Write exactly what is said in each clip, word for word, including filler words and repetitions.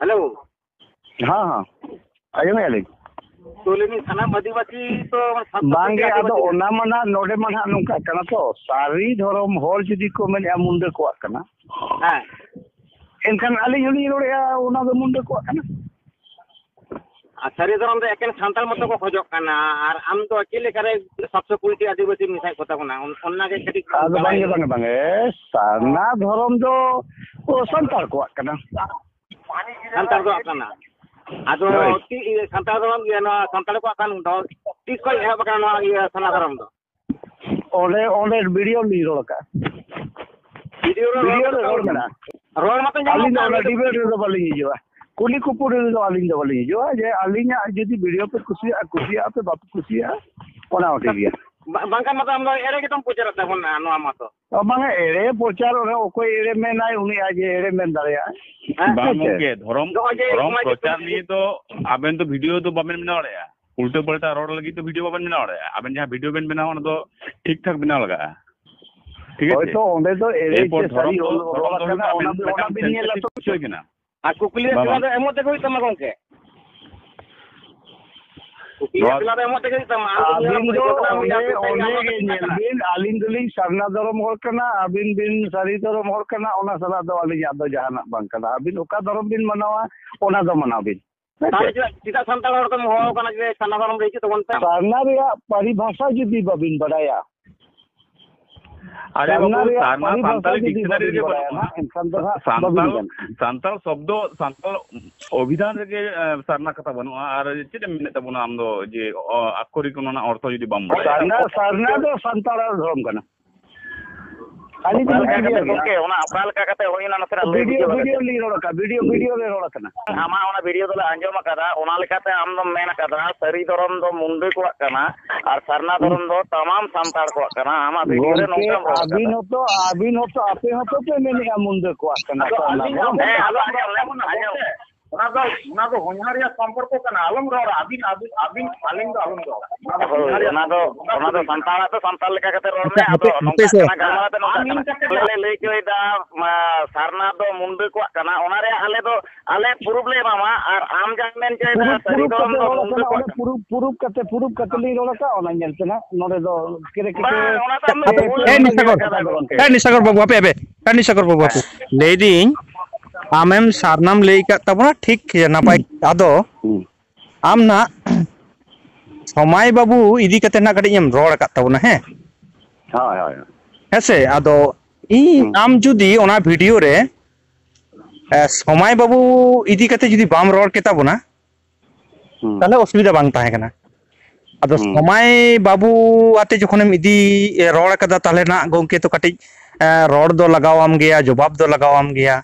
Hello. ᱦᱮᱸ, ᱦᱮᱸ, ᱟᱸᱡᱚᱢᱮᱫᱼᱟ ᱞᱤᱧ᱾ ᱛᱚ, ᱞᱟᱹᱭ ᱫᱟᱹᱧ, ᱥᱟᱱᱟᱢ ᱟᱹᱫᱤᱵᱟᱹᱥᱤ ᱛᱚ ᱥᱟᱱᱛᱟᱲ ᱵᱟᱝᱜᱮ, ᱛᱮᱜᱮ ᱟᱫᱚ ᱟᱹᱫᱤᱵᱟᱹᱥᱤ ᱚᱱᱟ ᱢᱟ ᱱᱟᱦᱟᱜ, ᱱᱚᱰᱮ ᱢᱟ ᱱᱟᱦᱟᱜ ᱱᱚᱝᱠᱟᱜ ᱠᱟᱱᱟ ᱛᱚ, ᱥᱟᱹᱨᱤ ᱫᱷᱚᱨᱚᱢ ᱦᱚᱲ ᱡᱩᱫᱤ ᱠᱚ ᱢᱮᱱᱮᱫᱼᱟ ᱢᱩᱱᱰᱟᱹ ᱠᱚᱣᱟᱜ ᱠᱟᱱᱟ, ᱦᱮᱸ᱾ ᱮᱱᱠᱷᱟᱱ ᱟᱹᱞᱤᱧ ᱦᱚᱸᱞᱤᱧ ᱨᱚᱲᱮᱫᱼᱟ, ᱚᱱᱟ ᱫᱚ ᱢᱩᱱᱰᱟᱹ ᱠᱚᱣᱟᱜ ᱠᱟᱱᱟ᱾ ᱟᱨ ᱥᱟᱹᱨᱤ ᱫᱷᱚᱨᱚᱢ ᱫᱚ ᱮᱠᱮᱱ ᱥᱟᱱᱛᱟᱲ ᱢᱚᱛᱚ ᱠᱚ ᱠᱷᱚᱡᱚᱜ ᱠᱟᱱᱟ, ᱟᱨ ᱟᱢ ᱫᱚ ᱪᱮᱫ ᱞᱮᱠᱟᱨᱮ ᱥᱟᱛᱥᱚ ᱠᱩᱲᱤ ᱴᱤ ᱟᱹᱫᱤᱵᱟᱹᱥᱤ ᱢᱮᱥᱟᱭᱮᱫ ᱠᱚ ᱛᱟᱵᱚᱱᱟ? ᱚᱱ-, ᱚᱱᱟ ᱜᱮ ᱠᱟᱹᱴᱤᱡ ᱟᱫᱚ ᱵᱟᱲᱟᱭ ᱵᱟᱝᱜᱮ, ᱵᱟᱝᱜᱮ, ᱵᱟᱝᱜᱮ, ᱥᱟᱨᱱᱟ ᱫᱷᱚᱨᱚᱢ ᱫᱚ ᱥᱟᱱᱛᱟᱲ ᱠᱚᱣᱟᱜ ᱠᱟᱱᱟ᱾ ᱥᱟᱱᱛᱟᱲ ᱠᱚᱣᱟᱜ ᱠᱟᱱᱟ᱾ ᱟᱫᱚ ᱦᱳᱭ᱾ ᱛᱤ-, ᱤᱭᱟᱹ, ᱥᱟᱱᱛᱟᱲ ᱫᱷᱚᱨᱚᱢ, ᱤᱭᱟᱹ, ᱱᱚᱣᱟ ᱥᱟᱱᱛᱟᱲ ᱠᱚᱣᱟᱜ ᱠᱟᱱ ᱫᱚ ᱛᱤᱥ ᱠᱷᱚᱱ ᱮᱦᱚᱵ ᱟᱠᱟᱱᱟ ᱱᱚᱣᱟ, ᱤᱭᱟᱹ, ᱥᱟᱨᱱᱟ ᱫᱷᱚᱨᱚᱢ ᱫᱚ? ᱚᱸᱰᱮ, ᱚᱸᱰᱮ ᱵᱷᱤᱰᱤᱭᱳ ᱞᱤᱧ ᱨᱚᱲ ᱟᱠᱟᱫᱼᱟ᱾ ᱵᱷᱤᱰᱤᱭᱳ ᱨᱮ ᱵᱷᱤᱰᱤᱭᱳ ᱨᱚᱲ ᱨᱮ ᱨᱚᱲ ᱠᱟᱛᱮ ᱢᱮᱱᱟᱜᱼᱟ᱾ ᱨᱚᱲ ᱢᱟᱛᱚ ᱧᱟᱢᱚᱜ ᱟᱹᱞᱤᱧ ᱫᱚ ᱠᱟᱱ ᱚᱱᱟ ᱜᱮ᱾ ᱰᱤᱵᱮᱴ ᱨᱮᱫᱚ ᱵᱟᱹᱞᱤᱧ ᱦᱤᱡᱩᱜᱼᱟ᱾ ᱠᱩᱞᱤ ᱠᱩᱯᱩᱞᱤ ᱨᱮᱫᱚ ᱟᱹᱞᱤᱧ ᱫᱚ ᱵᱟᱹᱞᱤᱧ ᱦᱤᱡᱩᱜᱼᱟ᱾ ᱡᱮ ᱟᱹᱞᱤᱧᱟᱜ ᱡᱩᱫᱤ ᱵᱷᱤᱰᱤᱭᱳ ᱯᱮ ᱠᱩᱥᱤᱭᱟᱜᱼᱟ, ᱠᱩᱥᱤᱭᱟᱜᱼᱟ ᱯᱮ, ᱵᱟᱯᱮ ᱠᱩᱥᱤᱭᱟᱜᱼᱟ, ᱚᱱᱟ ᱦᱚᱸ ᱴᱷᱤᱠ ᱜᱮᱭᱟ᱾ ᱵᱟ-, ᱵᱟᱝᱠᱷᱟᱱ ᱢᱟᱛᱚ ᱟᱢ ᱫᱚ ᱮᱲᱮ ᱜᱮᱛᱚᱢ ᱯᱨᱚᱪᱟᱨᱮᱫ ᱛᱟᱵᱚᱱᱟ ᱱᱚᱣᱟ ᱢᱟᱛᱚ᱾ ᱚ, ᱵᱟᱝᱟ, ᱮᱲᱮ ᱯᱨᱚᱪᱟᱨ, ᱚᱱᱮ ᱚᱠᱚᱭ ᱮᱲᱮ ᱢᱮᱱᱟᱭ, ᱩᱱᱤ ᱟᱡ ᱮ ᱮᱲᱮ ᱢᱮᱱ ᱫᱟᱲᱮᱭᱟᱜᱼᱟ᱾ ᱦᱮᱸ? ᱵᱟᱝ ᱦᱮᱸ ᱥᱮ? ᱜᱚᱢᱠᱮ, ᱫᱷᱚᱨᱚᱢ, ᱱᱚᱜᱼᱚᱭ ᱡᱮ ᱫᱷᱚᱨᱚᱢ ᱱᱚᱜᱼᱚᱭ ᱡᱮ ᱯᱨᱚᱪᱟᱨ ᱱᱤᱭᱮ ᱫᱚ ᱟᱵᱮᱱ ᱫᱚ ᱵᱷᱤᱰᱤᱭᱳ ᱫᱚ ᱵᱟᱵᱮᱱ ᱵᱮᱱᱟᱣ ᱫᱟᱲᱮᱭᱟᱜᱼᱟ᱾ ᱩᱞᱴᱟᱹ ᱯᱟᱞᱴᱟ ᱨᱚᱲ ᱞᱟᱹᱜᱤᱫ ᱫᱚ ᱵᱷᱤᱰᱤᱭᱳ ᱵᱟᱵᱮᱱ ᱵᱮᱱᱟᱣ ᱫᱟᱲᱮᱭᱟᱜᱼᱟ᱾ ᱟᱵᱮᱱ ᱡᱟᱦᱟᱸ ᱵᱷᱤᱰᱤᱭᱳ ᱵᱮᱱ ᱵᱮᱱᱟᱣᱟ, ᱚᱱᱟ ᱫᱚ ᱴᱷᱤᱠ ᱴᱷᱟᱠ ᱵᱮᱱᱟᱣ ᱞᱟᱜᱟᱜᱼᱟ᱾ ᱴᱷᱤᱠ ᱟᱪᱷᱮ? ᱦᱳᱭᱛᱳ ᱚᱸᱰᱮ ᱫᱚ ᱮᱲᱮ ᱮᱨᱯᱚᱨ ᱥᱮ ᱥᱟᱹᱨᱤ ᱫᱷᱚᱨᱚᱢ ᱫᱚ, ᱚᱞ ᱫᱷᱚᱨᱚᱢ ᱨᱚᱲ ᱫᱚ ᱦᱩᱭᱩᱜ ᱟᱠᱟᱱᱟ, ᱠᱟᱱᱟ ᱚᱱᱟ ᱵᱤᱱ, ᱚᱱᱟ ᱢᱤᱫᱴᱟᱝ ᱵᱤᱱ ᱧᱮᱞᱟ ᱛᱚ᱾ ᱥᱮᱱᱥᱤᱴᱤᱵᱷ ᱤᱥᱩ ᱠᱟᱱᱟ᱾ ᱟᱨ ᱠᱩᱠᱞᱤ ᱵᱟᱵᱟ᱾ ᱛᱮᱞᱟ ᱫᱚ ᱮᱢᱚᱜ ᱛᱮᱜᱮ ᱦᱩᱭᱩᱜ ᱛᱟᱢᱟ ᱜᱚᱢᱠᱮ᱾ ᱠᱩᱠᱞᱤ ᱱᱚᱣᱟ ᱛᱮᱞᱟ ᱫᱚ ᱮᱢᱚᱜ ᱛᱮᱜᱮ ᱦᱩᱭᱩᱜ ᱛᱟᱢᱟ᱾ ᱟᱢ ᱫᱚ ᱟᱹᱵᱤᱱ ᱫᱚ ᱚᱸᱰᱮ, ᱚᱸᱰᱮ ᱜᱮ ᱧᱮᱞ ᱵᱤᱱ, ᱟᱹᱞᱤᱧ ᱫᱚᱞᱤᱧ ᱥᱟᱨᱱᱟ ᱫᱷᱚᱨᱚᱢ ᱦᱚᱲ ᱠᱟᱱᱟ, ᱟᱹᱵᱤᱱ ᱵᱤᱱ ᱥᱟᱹᱨᱤ ᱫᱷᱚᱨᱚᱢ ᱦᱚᱲ ᱠᱟᱱᱟ, ᱚᱱᱟ ᱥᱟᱞᱟᱜ ᱫᱚ ᱟᱹᱞᱤᱧᱟᱜ ᱫᱚ ᱡᱟᱦᱟᱱᱟᱜ ᱵᱟᱝ ᱠᱟᱱᱟ᱾ ᱟᱹᱵᱤᱱ ᱚᱠᱟ ᱫᱷᱚᱨᱚᱢ ᱵᱤᱱ ᱢᱟᱱᱟᱣᱟ, ᱚᱱᱟ ᱫᱚ ᱢᱟᱱᱟᱣ ᱵᱤᱱ᱾ ᱦᱮᱸ ᱥᱮ? ᱛᱟᱦᱚᱞᱮ ᱪᱮᱫᱟᱜ, ᱪᱮᱫᱟᱜ ᱥᱟᱱᱛᱟᱲ ᱦᱚᱲ ᱫᱚᱢ ᱦᱚᱦᱚ ᱟᱠᱟᱱᱟ ᱡᱮ ᱥᱟᱨᱱᱟ ᱫᱷᱚᱨᱚᱢ ᱨᱮ ᱦᱤᱡᱩᱜ ᱛᱟᱵᱚᱱ ᱯᱮ? ᱥᱟᱨᱱᱟ ᱨᱮᱭᱟᱜ ᱯᱟᱨᱤᱵᱷᱟᱥᱟ ᱡᱩᱫᱤ ᱵᱟᱵᱤᱱ ᱵᱟᱰᱟᱭᱟ, ᱟᱨᱮ ᱥᱟᱨᱱᱟ ᱵᱟᱹᱵᱩ, ᱨᱮᱭᱟᱜ ᱥᱟᱨᱱᱟ ᱯᱟᱨᱤᱵᱷᱟᱥᱟ ᱥᱟᱱᱛᱟᱲᱤ ᱡᱩᱫᱤ ᱰᱤᱠᱥᱚᱱᱟᱨᱤ ᱵᱟᱵᱤᱱ ᱨᱮᱜᱮ ᱵᱟᱰᱟᱭᱟ ᱵᱟᱹᱱᱩᱜᱼᱟ᱾ ᱱᱟᱦᱟᱜ, ᱮᱱᱠᱷᱟᱱ ᱫᱚ ᱦᱟᱸᱜ ᱵᱟᱵᱤᱱ ᱥᱟᱱᱛᱟᱲ, ᱜᱟᱱᱚᱜᱼᱟ᱾ ᱥᱟᱱᱛᱟᱲ ᱚᱵᱷᱤᱫᱷᱟᱱ ᱨᱮᱜᱮ, ᱮ, ᱥᱟᱨᱱᱟ ᱠᱟᱛᱷᱟ ᱵᱟᱹᱱᱩᱜᱼᱟ᱾ ᱟᱨ ᱪᱮᱫ ᱮᱢ ᱢᱮᱱᱮᱫ ᱛᱟᱵᱚᱱᱟ ᱟᱢ ᱫᱚ ᱡᱮ, ᱚ, ᱟᱠᱠᱷᱚᱨᱤᱠ ᱚᱱᱟ ᱨᱮᱱᱟᱜ ᱚᱨᱛᱷᱚ ᱡᱩᱫᱤ ᱵᱟᱢ ᱵᱟᱰᱟᱭᱟ? ᱥᱟᱨᱱᱟ, ᱥᱟᱨᱱᱟ ᱫᱚ ᱥᱟᱱᱛᱟᱲᱟᱜ ᱫᱷᱚᱨᱚᱢ ᱠᱟᱱᱟ᱾ ᱟᱹᱞᱤᱧ ᱚᱠᱟ ᱫᱚᱞᱤᱧ ᱞᱮᱠᱟ ᱠᱟᱛᱮ ᱠᱩᱞᱤᱭᱟ ᱵᱤᱱᱟ᱾ ᱜᱚᱢᱠᱮ, ᱚᱱᱟ ᱚᱠᱟ ᱞᱮᱠᱟ ᱠᱟᱛᱮ ᱦᱩᱭᱱᱟ, ᱱᱟᱥᱮᱱᱟᱜ ᱞᱟᱹᱭ ᱵᱷᱤᱰᱤᱭᱳ, ᱵᱩᱡᱷᱟᱹᱣ ᱟᱞᱮ ᱵᱷᱤᱰᱤᱭᱳ ᱵᱤᱱ᱾ ᱞᱤᱧ ᱨᱚᱲ ᱟᱠᱟᱫ, ᱵᱷᱤᱰᱤᱭᱳ, ᱵᱷᱤᱰᱤᱭᱳ ᱞᱤᱧ ᱨᱚᱲ ᱟᱠᱟᱱᱟ᱾ ᱟᱢᱟᱜ ᱚᱱᱟ ᱵᱷᱤᱰᱤᱭᱳ ᱫᱚᱞᱮ ᱟᱸᱡᱚᱢ ᱟᱠᱟᱫᱟ, ᱚᱱᱟ ᱞᱮᱠᱟᱛᱮ ᱟᱢ ᱫᱚᱢ ᱢᱮᱱ ᱟᱠᱟᱫᱟ ᱥᱟᱹᱨᱤ ᱫᱷᱚᱨᱚᱢ ᱫᱚ ᱢᱩᱱᱰᱟᱹ ᱠᱚᱣᱟᱜ ᱠᱟᱱᱟ ᱟᱨ ᱥᱟᱨᱱᱟ ᱦᱩᱸ᱾ ᱫᱷᱚᱨᱚᱢ ᱫᱚ ᱛᱟᱢᱟᱢ ᱥᱟᱱᱛᱟᱲ ᱠᱚᱣᱟᱜ ᱠᱟᱱᱟ᱾ ᱟᱢᱟᱜ ᱵᱷᱤᱰᱤᱭᱳ ᱨᱮ ᱜᱚᱢᱠᱮ, ᱱᱚᱝᱠᱟᱢ ᱨᱚᱲ ᱟᱹᱵᱤᱱ ᱟᱠᱟᱫᱟ᱾ ᱦᱚᱸᱛᱚ, ᱟᱹᱵᱤᱱ ᱦᱚᱸᱛᱚ, ᱟᱯᱮ ᱦᱚᱸᱛᱚ ᱯᱮ ᱢᱮᱱᱮᱫᱼᱟ ᱢᱩᱱᱰᱟᱹ ᱠᱚᱣᱟᱜ ᱠᱟᱱᱟ ᱟᱫᱚ ᱥᱟᱨᱱᱟ ᱟᱹᱞᱤᱧ ᱫᱷᱚᱨᱚᱢ᱾ ᱦᱚᱸ ᱦᱮᱸ, ᱟᱫᱚ ᱟᱸᱡᱚᱢ ᱞᱮ, ᱟᱸᱡᱚᱢ᱾ ᱚᱱᱟ ᱚᱱᱟ ᱫᱚ, ᱚᱱᱟ ᱫᱚ ᱦᱚᱧᱦᱟᱨᱤᱭᱟᱹ ᱥᱚᱢᱯᱚᱨᱠᱚ ᱠᱟᱱᱟ, ᱟᱞᱚᱢ ᱨᱚᱲᱟ, ᱟᱹᱵᱤᱱ, ᱟᱹᱵᱤᱱ, ᱟᱹᱵᱤᱱ, ᱟᱞᱤᱧ ᱫᱚ ᱟᱞᱚᱢ ᱨᱚᱲᱟ᱾ ᱚᱱᱟ ᱫᱚ ᱦᱳᱭ, ᱦᱚᱧᱦᱟᱨᱤᱭᱟᱹ ᱚᱱᱟ ᱫᱚ, ᱥᱚᱢᱯᱚᱨᱠᱚ ᱠᱟᱱᱟ᱾ ᱚᱱᱟ ᱫᱚ ᱥᱟᱱᱛᱟᱲᱟᱜ ᱫᱚ ᱥᱟᱱᱛᱟᱲ ᱞᱮᱠᱟ ᱠᱟᱛᱮ ᱨᱚᱲ ᱢᱮ᱾ ᱟᱪᱪᱷᱟ, ᱟᱫᱚ ᱦᱟᱯᱮ, ᱱᱚᱝᱠᱟ ᱦᱟᱯᱮ ᱥᱮ᱾ ᱠᱟᱱᱟ ᱜᱟᱞᱢᱟᱨᱟᱣ ᱫᱚ, ᱱᱚᱝᱠᱟ ᱟᱢ ᱠᱟᱱᱟ᱾ ᱤᱧ ᱠᱟᱛᱮ ᱞᱮ ᱞᱟᱹᱭ ᱦᱚᱪᱚᱭᱮᱫᱟ, ᱢᱟ, ᱥᱟᱨᱱᱟ ᱫᱚ ᱢᱩᱱᱰᱟᱹ ᱠᱚᱣᱟᱜ ᱠᱟᱱᱟ, ᱚᱱᱟ ᱨᱮᱭᱟᱜ ᱟᱞᱮ ᱫᱚ, ᱟᱞᱮ ᱯᱩᱨᱩᱵ ᱞᱮ ᱮᱢᱟᱢᱟ, ᱟᱨ ᱟᱢ ᱡᱟᱦᱟᱸᱢ ᱢᱮᱱ ᱦᱚᱪᱚᱭᱮᱫᱟ, ᱯᱩᱨᱩᱵ, ᱥᱟᱹᱨᱤ ᱯᱩᱨᱩᱵ ᱫᱷᱚᱨᱚᱢ ᱠᱟᱛᱮ ᱫᱚ ᱨᱚᱲ ᱢᱩᱱᱰᱟᱹ ᱠᱟᱱᱟ, ᱠᱚᱣᱟᱜ ᱚᱸᱰᱮ ᱠᱟᱱᱟ᱾ ᱯᱩᱨᱩᱵ, ᱯᱩᱨᱩᱵ ᱠᱟᱛᱮ, ᱯᱩᱨᱩᱵ ᱠᱟᱛᱮ ᱞᱤᱧ ᱨᱚᱲ ᱟᱠᱟᱫᱼᱟ, ᱚᱱᱟ ᱧᱮᱞ ᱯᱮ ᱱᱟᱦᱟᱜ, ᱱᱚᱰᱮ ᱫᱚ ᱠᱮᱨᱮ ᱠᱮᱨᱮ ᱵᱟᱝ, ᱚᱱᱟ ᱫᱚ ᱟᱢ ᱫᱚ ᱦᱟᱯᱮ, ᱵᱷᱩᱞ ᱮ ᱮᱢ ᱱᱤᱥᱟᱜᱚᱨ, ᱞᱟᱹᱭ ᱟᱠᱟᱫᱟ ᱜᱚᱢᱠᱮ᱾ ᱮ ᱱᱤᱥᱟᱜᱚᱨ ᱵᱟᱹᱵᱩ, ᱦᱟᱯᱮ, ᱦᱟᱯᱮ, ᱮ ᱱᱤᱥᱟᱜᱚᱨ ᱵᱟᱹᱵᱩ, ᱦᱟᱯᱮ᱾ ᱞᱟᱹᱭᱫᱟᱹᱧ, ᱟᱢᱮᱢ ᱥᱟᱨᱱᱟᱢ ᱞᱟᱹᱭ ᱟᱠᱟᱫ ᱛᱟᱵᱚᱱᱟ, ᱴᱷᱤᱠ ᱜᱮᱭᱟ, ᱱᱟᱯᱟᱭ᱾ ᱦᱩᱸ᱾ ᱟᱫᱚ ᱦᱩᱸ᱾ ᱟᱢ ᱱᱟᱜ ᱥᱚᱢᱟᱭ ᱵᱟᱹᱵᱩ ᱤᱫᱤ ᱠᱟᱛᱮ ᱱᱟᱜ ᱠᱟᱹᱴᱤᱡ ᱮᱢ ᱨᱚᱲ ᱟᱠᱟᱫ ᱛᱟᱵᱚᱱᱟ, ᱦᱮᱸ? ᱦᱳᱭ, ᱦᱳᱭ, ᱦᱳᱭ᱾ ᱦᱮᱸ ᱥᱮ? ᱟᱫᱚ ᱤᱧ, ᱦᱩᱸ᱾ ᱟᱢ ᱡᱩᱫᱤ ᱚᱱᱟ ᱵᱷᱤᱰᱤᱭᱳ ᱨᱮ, ᱮ, ᱥᱚᱢᱟᱭ ᱵᱟᱹᱵᱩ ᱤᱫᱤ ᱠᱟᱛᱮ ᱡᱩᱫᱤ ᱵᱟᱢ ᱨᱚᱲ ᱠᱮᱛᱟ ᱵᱚᱱᱟ, ᱦᱩᱸ᱾ ᱛᱟᱦᱞᱮ ᱚᱥᱩᱵᱤᱫᱷᱟ ᱵᱟᱝ ᱛᱟᱦᱮᱸ ᱠᱟᱱᱟ᱾ ᱟᱫᱚ ᱦᱩᱸ᱾ ᱥᱚᱢᱟᱭ ᱵᱟᱹᱵᱩ ᱟᱛᱮ ᱡᱚᱠᱷᱚᱱᱮᱢ ᱤᱫᱤ, ᱮ, ᱨᱚᱲ ᱠᱟᱫᱟ, ᱛᱟᱦᱞᱮ ᱱᱟᱜ ᱜᱚᱢᱠᱮ ᱛᱚ ᱠᱟᱹᱴᱤᱡ, ᱮ, ᱨᱚᱲ ᱫᱚ ᱞᱟᱜᱟᱣᱟᱢ ᱜᱮᱭᱟ, ᱡᱚᱵᱟᱵ ᱫᱚ ᱞᱟᱜᱟᱣᱟᱢ ᱜᱮᱭᱟ᱾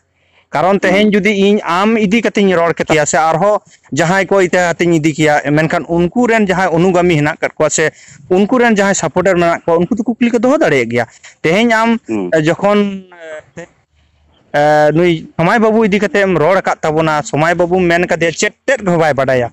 ᱠᱟᱨᱚᱱ ᱦᱩᱸ᱾ ᱛᱮᱦᱮᱧ ᱡᱩᱫᱤ ᱤᱧ ᱟᱢ ᱤᱫᱤ ᱠᱟᱛᱮᱧ ᱨᱚᱲ ᱠᱮᱛᱮᱭᱟ ᱥᱮ ᱟᱨᱦᱚᱸ ᱡᱟᱦᱟᱸᱭ ᱠᱚ ᱤᱛᱟᱹ ᱟᱛᱮᱧ ᱤᱫᱤ ᱠᱮᱭᱟ, ᱢᱮᱱᱠᱷᱟᱱ ᱩᱱᱠᱩ ᱨᱮᱱ ᱡᱟᱦᱟᱸᱭ ᱚᱱᱩᱜᱟᱢᱤ ᱦᱮᱱᱟᱜ ᱟᱠᱟᱫ ᱠᱚᱣᱟ ᱥᱮ ᱩᱱᱠᱩ ᱨᱮᱱ ᱡᱟᱦᱟᱸᱭ ᱥᱟᱯᱳᱨᱴᱟᱨ ᱢᱮᱱᱟᱜ ᱠᱚᱣᱟ, ᱩᱱᱠᱩ ᱫᱚ ᱠᱩᱠᱞᱤ ᱠᱚ ᱫᱚᱦᱚ ᱫᱟᱲᱮᱭᱟᱜ ᱜᱮᱭᱟ᱾ ᱛᱮᱦᱮᱧ ᱟᱢ, ᱦᱩᱸ᱾ ᱮ, ᱡᱚᱠᱷᱚᱱ, ᱮ, ᱮ, ᱱᱩᱭ ᱥᱚᱢᱟᱭ ᱵᱟᱹᱵᱩ ᱤᱫᱤ ᱠᱟᱛᱮ ᱮᱢ ᱨᱚᱲ ᱟᱠᱟᱫ ᱛᱟᱵᱚᱱᱟ, ᱥᱚᱢᱟᱭ ᱵᱟᱹᱵᱩᱢ ᱢᱮᱱ ᱠᱟᱫᱮᱭᱟ, ᱪᱮᱫ ᱛᱮᱫ ᱦᱚᱸ ᱵᱟᱭ ᱵᱟᱰᱟᱭᱟ᱾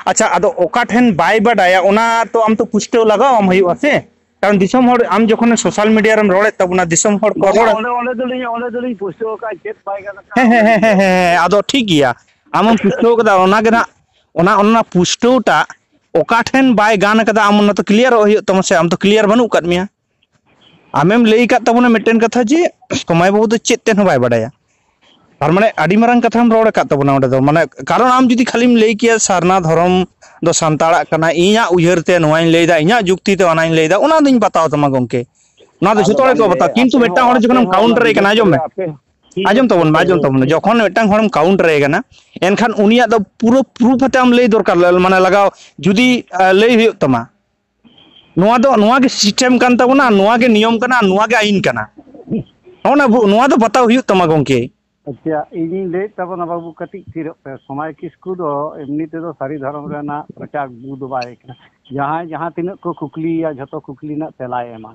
ᱟᱪᱪᱷᱟ, ᱟᱫᱚ ᱚᱠᱟ ᱴᱷᱮᱱ ᱵᱟᱭ ᱵᱟᱰᱟᱭᱟ, ᱚᱱᱟ ᱛᱚ ᱟᱢ ᱛᱚ ᱯᱩᱥᱴᱟᱹᱣ ᱞᱟᱜᱟᱣ ᱟᱢ ᱦᱩᱭᱩᱜᱼᱟ ᱥᱮ? ᱠᱟᱨᱚᱱ ᱫᱤᱥᱚᱢ ᱦᱚᱲ, ᱟᱢ ᱡᱚᱠᱷᱚᱱ ᱥᱳᱥᱟᱞ ᱢᱤᱰᱤᱭᱟ ᱨᱮᱢ ᱨᱚᱲᱮᱫ ᱛᱟᱵᱚᱱᱟ, ᱫᱤᱥᱚᱢ ᱦᱚᱲ ᱠᱚ ᱵᱟᱝᱟ, ᱨᱚᱲ ᱚᱸᱰᱮ, ᱚᱸᱰᱮ ᱫᱚᱞᱤᱧ, ᱚᱸᱰᱮ ᱫᱚᱞᱤᱧ ᱯᱩᱥᱴᱟᱹᱣ ᱟᱠᱟᱫᱼᱟ, ᱪᱮᱫ ᱵᱟᱭ ᱜᱟᱱ ᱟᱠᱟᱫᱼᱟ, ᱦᱮᱸ, ᱦᱮᱸ, ᱚᱱᱟ ᱦᱮᱸ, ᱦᱮᱸ, ᱞᱤᱧ ᱦᱮᱸ, ᱦᱮᱸ, ᱟᱫᱚ ᱴᱷᱤᱠ ᱜᱮᱭᱟ, ᱟᱢᱮᱢ ᱯᱩᱥᱴᱟᱹᱣ ᱠᱟᱫᱟ, ᱚᱱᱟ ᱜᱮ ᱱᱟᱜ, ᱚᱱᱟ, ᱚᱱᱟ ᱯᱩᱥᱴᱟᱹᱣ ᱴᱟᱜ ᱚᱠᱟ ᱴᱷᱮᱱ ᱵᱟᱭ ᱜᱟᱱ ᱟᱠᱟᱫᱟ, ᱟᱢ ᱚᱱᱟ ᱛᱚ ᱠᱞᱤᱭᱟᱨᱚᱜ ᱦᱩᱭᱩᱜ ᱛᱟᱢᱟ ᱥᱮ, ᱟᱢ ᱛᱚ ᱠᱞᱤᱭᱟᱨ ᱵᱟᱹᱱᱩᱜ ᱟᱠᱟᱫ ᱢᱮᱭᱟ᱾ ᱟᱢᱮᱢ ᱞᱟᱹᱭ ᱟᱠᱟᱫ ᱛᱟᱵᱚᱱᱟ ᱢᱤᱫᱴᱮᱱ ᱠᱟᱛᱷᱟ ᱡᱮ ᱥᱚᱢᱟᱭ ᱵᱟᱹᱵᱩ ᱫᱚ ᱪᱮᱫ ᱛᱮᱫ ᱦᱚᱸ ᱵᱟᱭ ᱵᱟᱰᱟᱭᱟ᱾ ᱛᱟᱨ ᱢᱟᱱᱮ ᱟᱹᱰᱤ ᱢᱟᱨᱟᱝ ᱠᱟᱛᱷᱟᱢ ᱨᱚᱲ ᱟᱠᱟᱫ ᱛᱟᱵᱚᱱᱟ ᱚᱸᱰᱮ ᱫᱚ᱾ ᱢᱟᱱᱮ ᱠᱟᱨᱚᱱ ᱟᱢ ᱡᱩᱫᱤ ᱠᱷᱟᱹᱞᱤᱢ ᱞᱟᱹᱭ ᱠᱮᱭᱟ ᱥᱟᱨᱱᱟ ᱫᱷᱚᱨᱚᱢ ᱫᱚ ᱥᱟᱱᱛᱟᱲᱟᱜ ᱠᱟᱱᱟ, ᱤᱧᱟᱹᱜ ᱩᱭᱦᱟᱹᱨ ᱛᱮ ᱱᱚᱣᱟᱧ ᱞᱟᱹᱭᱫᱟ, ᱤᱧᱟᱹᱜ ᱡᱩᱠᱛᱤ ᱛᱮ ᱚᱱᱟᱧ ᱞᱟᱹᱭᱫᱟ, ᱚᱱᱟ ᱫᱚᱧ ᱵᱟᱛᱟᱣ ᱛᱟᱢᱟ ᱜᱚᱢᱠᱮ᱾ ᱚᱱᱟ ᱫᱚ ᱟᱫᱚ ᱡᱷᱚᱛᱚ ᱦᱚᱲ ᱜᱮᱠᱚ ᱵᱟᱝᱜᱮ, ᱵᱟᱛᱟᱣᱟ᱾ ᱟᱯᱮ ᱠᱤᱱᱛᱩ ᱦᱚᱸ, ᱢᱤᱫᱴᱟᱝ ᱦᱚᱲ ᱟᱯᱮ ᱡᱚᱠᱷᱚᱱᱮᱢ ᱦᱚᱸ ᱚᱱᱟ ᱠᱟᱣᱩᱱᱴᱟᱨ ᱮ ᱵᱤᱡᱮᱯᱤ ᱠᱟᱱᱟ, ᱟᱸᱡᱚᱢ ᱢᱮ᱾ ᱨᱮ ᱟᱯᱮ ᱦᱚᱸ ᱛᱤᱱᱟᱹᱜ ᱟᱸᱡᱚᱢ ᱛᱟᱵᱚᱱ ᱢᱮ, ᱯᱮ ᱟᱸᱡᱚᱢ ᱛᱟᱵᱚᱱ ᱢᱮ᱾ ᱦᱮᱸ᱾ ᱡᱚᱠᱷᱚᱱ ᱢᱤᱫᱴᱟᱝ ᱦᱚᱲᱮᱢ ᱠᱟᱣᱩᱱᱴᱟᱨ ᱮ ᱠᱟᱱᱟ, ᱟᱸᱡᱚᱢ ᱢᱮ᱾ ᱮᱱᱠᱷᱟᱱ ᱩᱱᱤᱭᱟᱜ ᱫᱚ ᱯᱩᱨᱟᱹ ᱯᱨᱩᱯᱷ ᱟᱛᱮ ᱟᱢ ᱞᱟᱹᱭ ᱫᱚᱨᱠᱟᱨ, ᱢᱟᱱᱮ ᱞᱟᱜᱟᱣ, ᱡᱩᱫᱤ, ᱟ, ᱞᱟᱹᱭ ᱦᱩᱭᱩᱜ ᱛᱟᱢᱟ, ᱱᱚᱣᱟ ᱫᱚ, ᱱᱚᱣᱟ ᱜᱮ ᱥᱤᱥᱴᱮᱢ ᱠᱟᱱ ᱛᱟᱵᱚᱱᱟ, ᱱᱚᱣᱟ ᱜᱮ ᱱᱤᱭᱚᱢ ᱠᱟᱱᱟ, ᱱᱚᱣᱟ ᱜᱮ ᱟᱹᱭᱤᱱ ᱠᱟᱱᱟ᱾ ᱱᱚᱜᱼᱚ ᱱᱟ ᱵᱚ-, ᱱᱚᱣᱟ ᱫᱚ ᱵᱟᱛᱟᱣ ᱦᱩᱭᱩᱜ ᱛᱟᱢᱟ ᱜᱚᱢᱠᱮ᱾ ᱟᱪᱪᱷᱟ, ᱤᱧᱤᱧ ᱞᱟᱹᱭᱮᱫ ᱛᱟᱵᱚᱱᱟ ᱵᱟᱹᱵᱩ, ᱠᱟᱹᱴᱤᱡ ᱛᱷᱤᱨᱚᱜ ᱯᱮ᱾ ᱥᱚᱢᱟᱭ ᱠᱤᱥᱠᱩ ᱫᱚ ᱮᱢᱱᱤ ᱛᱮᱫᱚ ᱥᱟᱹᱨᱤ ᱫᱷᱚᱨᱚᱢ ᱨᱮᱱᱟᱜ ᱯᱨᱚᱪᱟᱨ ᱜᱩᱨᱩ ᱫᱚ ᱵᱟᱭ ᱠᱟᱱᱟ᱾ ᱡᱟᱦᱟᱸᱭ ᱡᱟᱦᱟᱸ ᱛᱤᱱᱟᱹᱜ ᱠᱚ ᱠᱩᱠᱞᱤᱭᱮᱭᱟ, ᱡᱷᱚᱛᱚ ᱠᱩᱠᱞᱤ ᱨᱮᱱᱟᱜ ᱛᱮᱞᱟᱭ ᱮᱢᱟ᱾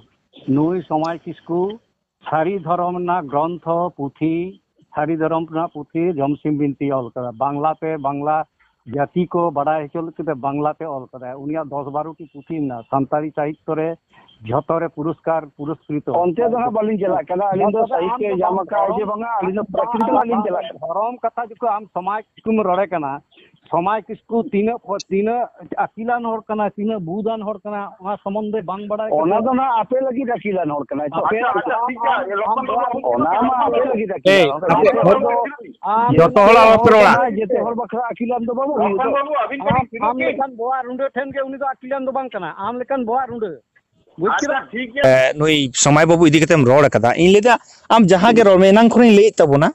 ᱱᱩᱭ ᱥᱚᱢᱟᱭ ᱠᱤᱥᱠᱩ ᱥᱟᱹᱨᱤ ᱫᱷᱚᱨᱚᱢ ᱨᱮᱱᱟᱜ ᱜᱨᱚᱱᱛᱷᱚ, ᱯᱩᱛᱷᱤ, ᱥᱟᱹᱨᱤ ᱫᱷᱚᱨᱚᱢ ᱨᱮᱱᱟᱜ ᱯᱩᱛᱷᱤ ᱡᱚᱢᱥᱤᱢ ᱵᱤᱱᱛᱤᱭ ᱚᱞ ᱠᱟᱫᱟ, ᱵᱟᱝᱞᱟ ᱛᱮ, ᱵᱟᱝᱞᱟ ᱡᱟᱹᱛᱤ ᱠᱚ ᱵᱟᱰᱟᱭ ᱦᱚᱪᱚ ᱞᱟᱹᱜᱤᱫ ᱛᱮ ᱵᱟᱝᱞᱟ ᱛᱮ ᱚᱞ ᱠᱟᱫᱟᱭ᱾ ᱩᱱᱤᱭᱟᱜ ᱫᱚᱥ ᱵᱟᱨᱚ ᱴᱤ ᱯᱩᱛᱷᱤ ᱢᱮᱱᱟᱜᱼᱟ ᱥᱟᱱᱛᱟᱲᱤ ᱥᱟᱦᱤᱛᱛᱚ ᱨᱮ, ᱡᱷᱚᱛᱚ ᱨᱮ ᱯᱩᱨᱚᱥᱠᱟᱨ ᱯᱩᱨᱚᱥᱠᱨᱤᱛᱚ᱾ ᱚᱱᱛᱮ ᱫᱚ ᱦᱟᱸᱜ ᱵᱟᱹᱞᱤᱧ ᱪᱟᱞᱟᱜ ᱠᱟᱱᱟ, ᱟᱹᱞᱤᱧ ᱫᱚ ᱥᱟᱦᱤᱛᱛᱚ ᱧᱟᱢ ᱟᱠᱟᱫ ᱡᱮ ᱵᱟᱝᱟ, ᱟᱹᱞᱤᱧ ᱫᱚ ᱯᱨᱟᱠᱨᱤᱛᱤᱠ ᱞᱤᱧ ᱪᱟᱞᱟᱜ ᱠᱟᱱᱟ᱾ ᱫᱷᱚᱨᱚᱢ ᱠᱟᱛᱷᱟ ᱡᱚᱠᱷᱚᱱ ᱟᱢ ᱥᱚᱢᱟᱡᱽ ᱠᱤᱥᱠᱩᱢ ᱨᱚᱲᱮ ᱠᱟᱱᱟ, ᱥᱚᱢᱟᱡᱽ ᱠᱤᱥᱠᱩ ᱛᱤᱱᱟᱹᱜ ᱯᱷᱚ-, ᱛᱤᱱᱟᱹᱜ ᱟᱹᱠᱤᱞᱟᱱ ᱦᱚᱲ ᱠᱟᱱᱟ, ᱛᱤᱱᱟᱹᱜ ᱵᱩᱫᱷᱟᱱ ᱦᱚᱲ ᱠᱟᱱᱟ, ᱚᱱᱟ ᱥᱚᱢᱵᱚᱱᱫᱷᱮ ᱵᱟᱝ ᱵᱟᱲᱟᱭ ᱚᱱᱟ ᱠᱟᱛᱮ ᱫᱚ ᱱᱟᱜ ᱟᱯᱮ ᱞᱟᱹᱜᱤᱫ ᱟᱹᱠᱤᱞᱟᱱ ᱦᱚᱲ ᱠᱟᱱᱟᱭ ᱛᱚ᱾ ᱟᱯᱮ, ᱟᱪᱪᱷᱟ, ᱟᱪᱪᱷᱟ, ᱴᱷᱤᱠ ᱜᱮᱭᱟ, ᱟᱢ, ᱞᱚᱠᱠᱷᱚᱱ ᱟᱢ, ᱵᱟᱵᱩ, ᱟᱯᱮ ᱞᱟᱹᱜᱤᱫ ᱮᱭ, ᱟᱹᱠᱤᱞᱟᱱ ᱦᱚᱲ᱾ ᱟᱯᱮ ᱟᱯᱮ ᱦᱚᱲ ᱫᱚ ᱟᱢ ᱡᱚᱛᱚ ᱦᱚᱲ ᱟᱞᱚᱯᱮ ᱨᱚᱲᱟ᱾ ᱡᱚᱛᱚ ᱦᱚᱲ ᱵᱟᱠᱷᱨᱟ ᱟᱹᱠᱤᱞᱟᱱ ᱫᱚ ᱵᱟᱹᱵᱩ ᱦᱩᱭᱩᱜ ᱫᱚ᱾ ᱞᱚᱠᱠᱷᱚᱱ ᱵᱟᱵᱩ, ᱟᱹᱵᱤᱱ ᱟᱢ, ᱠᱟᱹᱴᱤᱡ ᱟᱢ ᱛᱷᱤᱨᱚᱜ ᱵᱤᱱ᱾ ᱞᱮᱠᱟᱱ ᱵᱚᱦᱟ ᱨᱩᱸᱰᱟᱹ ᱴᱷᱮᱱ ᱜᱮ ᱩᱱᱤ ᱫᱚ ᱟᱹᱠᱤᱞᱟᱱ ᱫᱚ ᱵᱟᱝ ᱠᱟᱱᱟ᱾ ᱟᱢ ᱞᱮᱠᱟᱱ ᱵᱚᱦᱟ ᱨᱩᱸᱰᱟᱹ᱾ ᱵᱩᱡᱽ ᱟᱪᱪᱷᱟ, ᱠᱮᱫᱟᱢ? ᱴᱷᱤᱠ ᱜᱮᱭᱟ᱾ ᱮ, ᱱᱩᱭ ᱥᱚᱢᱟᱭ ᱵᱟᱹᱵᱩ ᱤᱫᱤ ᱠᱟᱛᱮᱢ ᱨᱚᱲ ᱟᱠᱟᱫᱟ, ᱤᱧ ᱞᱟᱹᱭᱫᱟ ᱟᱢ ᱡᱟᱦᱟᱸ ᱜᱮ ᱨᱚᱲ ᱢᱮ, ᱮᱱᱟᱝ ᱠᱷᱚᱱᱤᱧ ᱞᱟᱹᱭᱮᱫ ᱛᱟᱵᱚᱱᱟ,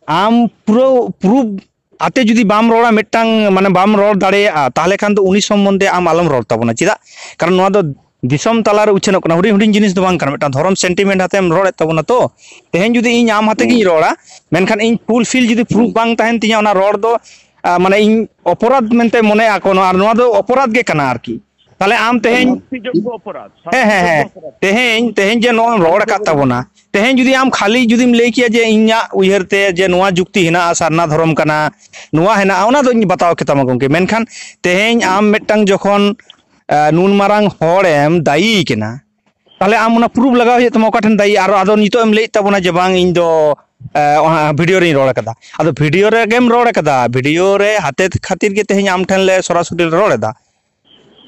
ᱟᱢ ᱯᱩᱨᱟᱹ ᱯᱨᱩᱯᱷ ᱟᱛᱮ ᱡᱩᱫᱤ ᱵᱟᱢ ᱨᱚᱲᱟ, ᱢᱤᱫᱴᱟᱝ ᱢᱟᱱᱮ ᱵᱟᱢ ᱨᱚᱲ ᱫᱟᱲᱮᱭᱟᱜᱼᱟ, ᱛᱟᱦᱚᱞᱮ ᱠᱷᱟᱱ ᱫᱚ ᱩᱱᱤ ᱥᱚᱢᱵᱚᱱᱫᱷᱮ ᱟᱢ ᱟᱞᱚᱢ ᱨᱚᱲ ᱛᱟᱵᱚᱱᱟ᱾ ᱪᱮᱫᱟᱜ? ᱠᱟᱨᱚᱱ ᱱᱚᱣᱟ ᱫᱚ ᱫᱤᱥᱚᱢ ᱛᱟᱞᱟᱨᱮ ᱩᱪᱷᱟᱹᱱᱚᱜ ᱠᱟᱱᱟ, ᱦᱩᱰᱤᱧ ᱦᱩᱰᱤᱧ ᱡᱤᱱᱤᱥ ᱫᱚ ᱵᱟᱝ ᱠᱟᱱᱟ, ᱢᱤᱫᱴᱟᱝ ᱫᱷᱚᱨᱚᱢ ᱥᱮᱱᱴᱤᱢᱮᱱᱴ ᱟᱛᱮᱢ ᱨᱚᱲᱮᱫ ᱛᱟᱵᱚᱱᱟ᱾ ᱛᱚ ᱛᱮᱦᱮᱧ ᱡᱩᱫᱤ ᱤᱧ ᱟᱢ ᱟᱛᱮ ᱜᱤᱧ ᱨᱚᱲᱟ, ᱢᱮᱱᱠᱷᱟᱱ ᱤᱧ ᱯᱷᱩᱞᱯᱷᱤᱞ ᱡᱩᱫᱤ ᱯᱨᱩᱯᱷ ᱵᱟᱝ ᱛᱟᱦᱮᱱ ᱛᱤᱧᱟᱹ ᱚᱱᱟ ᱨᱚᱲ ᱫᱚ, ᱟ, ᱢᱟᱱᱮ ᱤᱧ ᱚᱯᱚᱨᱟᱫᱷ ᱢᱮᱱᱛᱮ ᱢᱚᱱᱮ ᱟᱠᱚ, ᱱᱚᱣᱟ, ᱟᱨ ᱱᱚᱣᱟ ᱫᱚ ᱚᱯᱚᱨᱟᱫᱷ ᱜᱮ ᱠᱟᱱᱟ ᱟᱨᱠᱤ᱾ ᱛᱟᱦᱞᱮ ᱟᱢ ᱛᱮᱦᱮᱧ ᱥᱟᱥᱛᱤᱡᱳᱜᱽᱜᱚ ᱚᱯᱚᱨᱟᱫᱷ, ᱦᱮᱸ, ᱦᱮᱸ, ᱦᱮᱸ᱾ ᱥᱟᱥᱛᱤᱡᱳᱜᱽᱜᱚ ᱚᱯᱚᱨᱟᱫᱷ᱾ ᱛᱮᱦᱮᱧ, ᱛᱮᱦᱮᱧ ᱡᱮ ᱱᱚᱣᱟᱢ ᱨᱚᱲ ᱟᱠᱟᱫ ᱛᱟᱵᱚᱱᱟ, ᱛᱮᱦᱮᱧ ᱡᱩᱫᱤ ᱟᱢ ᱠᱷᱟᱹᱞᱤ ᱡᱩᱫᱤᱢ ᱞᱟᱹᱭ ᱠᱮᱭᱟ ᱡᱮ ᱤᱧᱟᱹᱜ ᱩᱭᱦᱟᱹᱨ ᱛᱮ ᱡᱮ ᱱᱚᱣᱟ ᱡᱩᱠᱛᱤ ᱦᱮᱱᱟᱜᱼᱟ, ᱥᱟᱨᱱᱟ ᱫᱷᱚᱨᱚᱢ ᱠᱟᱱᱟ, ᱱᱚᱣᱟ ᱦᱮᱱᱟᱜᱼᱟ, ᱚᱱᱟ ᱫᱚᱧ ᱵᱟᱛᱟᱣ ᱠᱮᱛᱟᱢᱟ ᱜᱚᱢᱠᱮ᱾ ᱢᱮᱱᱠᱷᱟᱱ ᱛᱮᱦᱮᱧ ᱟᱢ ᱢᱤᱫᱴᱟᱝ ᱡᱚᱠᱷᱚᱱ, ᱟ, ᱱᱩᱱ ᱢᱟᱨᱟᱝ ᱦᱚᱲᱮᱢ ᱫᱟᱭᱤ ᱠᱟᱱᱟ, ᱛᱟᱦᱞᱮ ᱟᱢ ᱚᱱᱟ ᱯᱨᱩᱯᱷ ᱞᱟᱜᱟᱣ ᱦᱩᱭᱩᱜ ᱛᱟᱢᱟ, ᱚᱠᱟ ᱴᱷᱮᱱ ᱫᱟᱭᱤ᱾ ᱟᱨ ᱟᱫᱚ ᱱᱤᱛᱚᱜ ᱮᱢ ᱞᱟᱹᱭᱮᱫ ᱛᱟᱵᱚᱱᱟ ᱡᱮ ᱵᱟᱝ, ᱤᱧ ᱫᱚ, ᱮ, ᱚᱱᱟ ᱵᱷᱤᱰᱤᱭᱳ ᱨᱤᱧ ᱨᱚᱲ ᱠᱟᱫᱟ᱾ ᱟᱫᱚ ᱵᱷᱤᱰᱤᱭᱳ ᱨᱮᱜᱮᱢ ᱨᱚᱲ ᱠᱟᱫᱟ, ᱵᱷᱤᱰᱤᱭᱳ ᱨᱮ ᱦᱟᱛᱮ ᱠᱷᱟᱹᱛᱤᱨ ᱜᱮ ᱛᱮᱦᱮᱧ ᱟᱢ ᱴᱷᱮᱱ ᱞᱮ ᱥᱚᱨᱟᱥᱚᱨᱤ ᱞᱮ ᱨᱚᱲ ᱮᱫᱟ᱾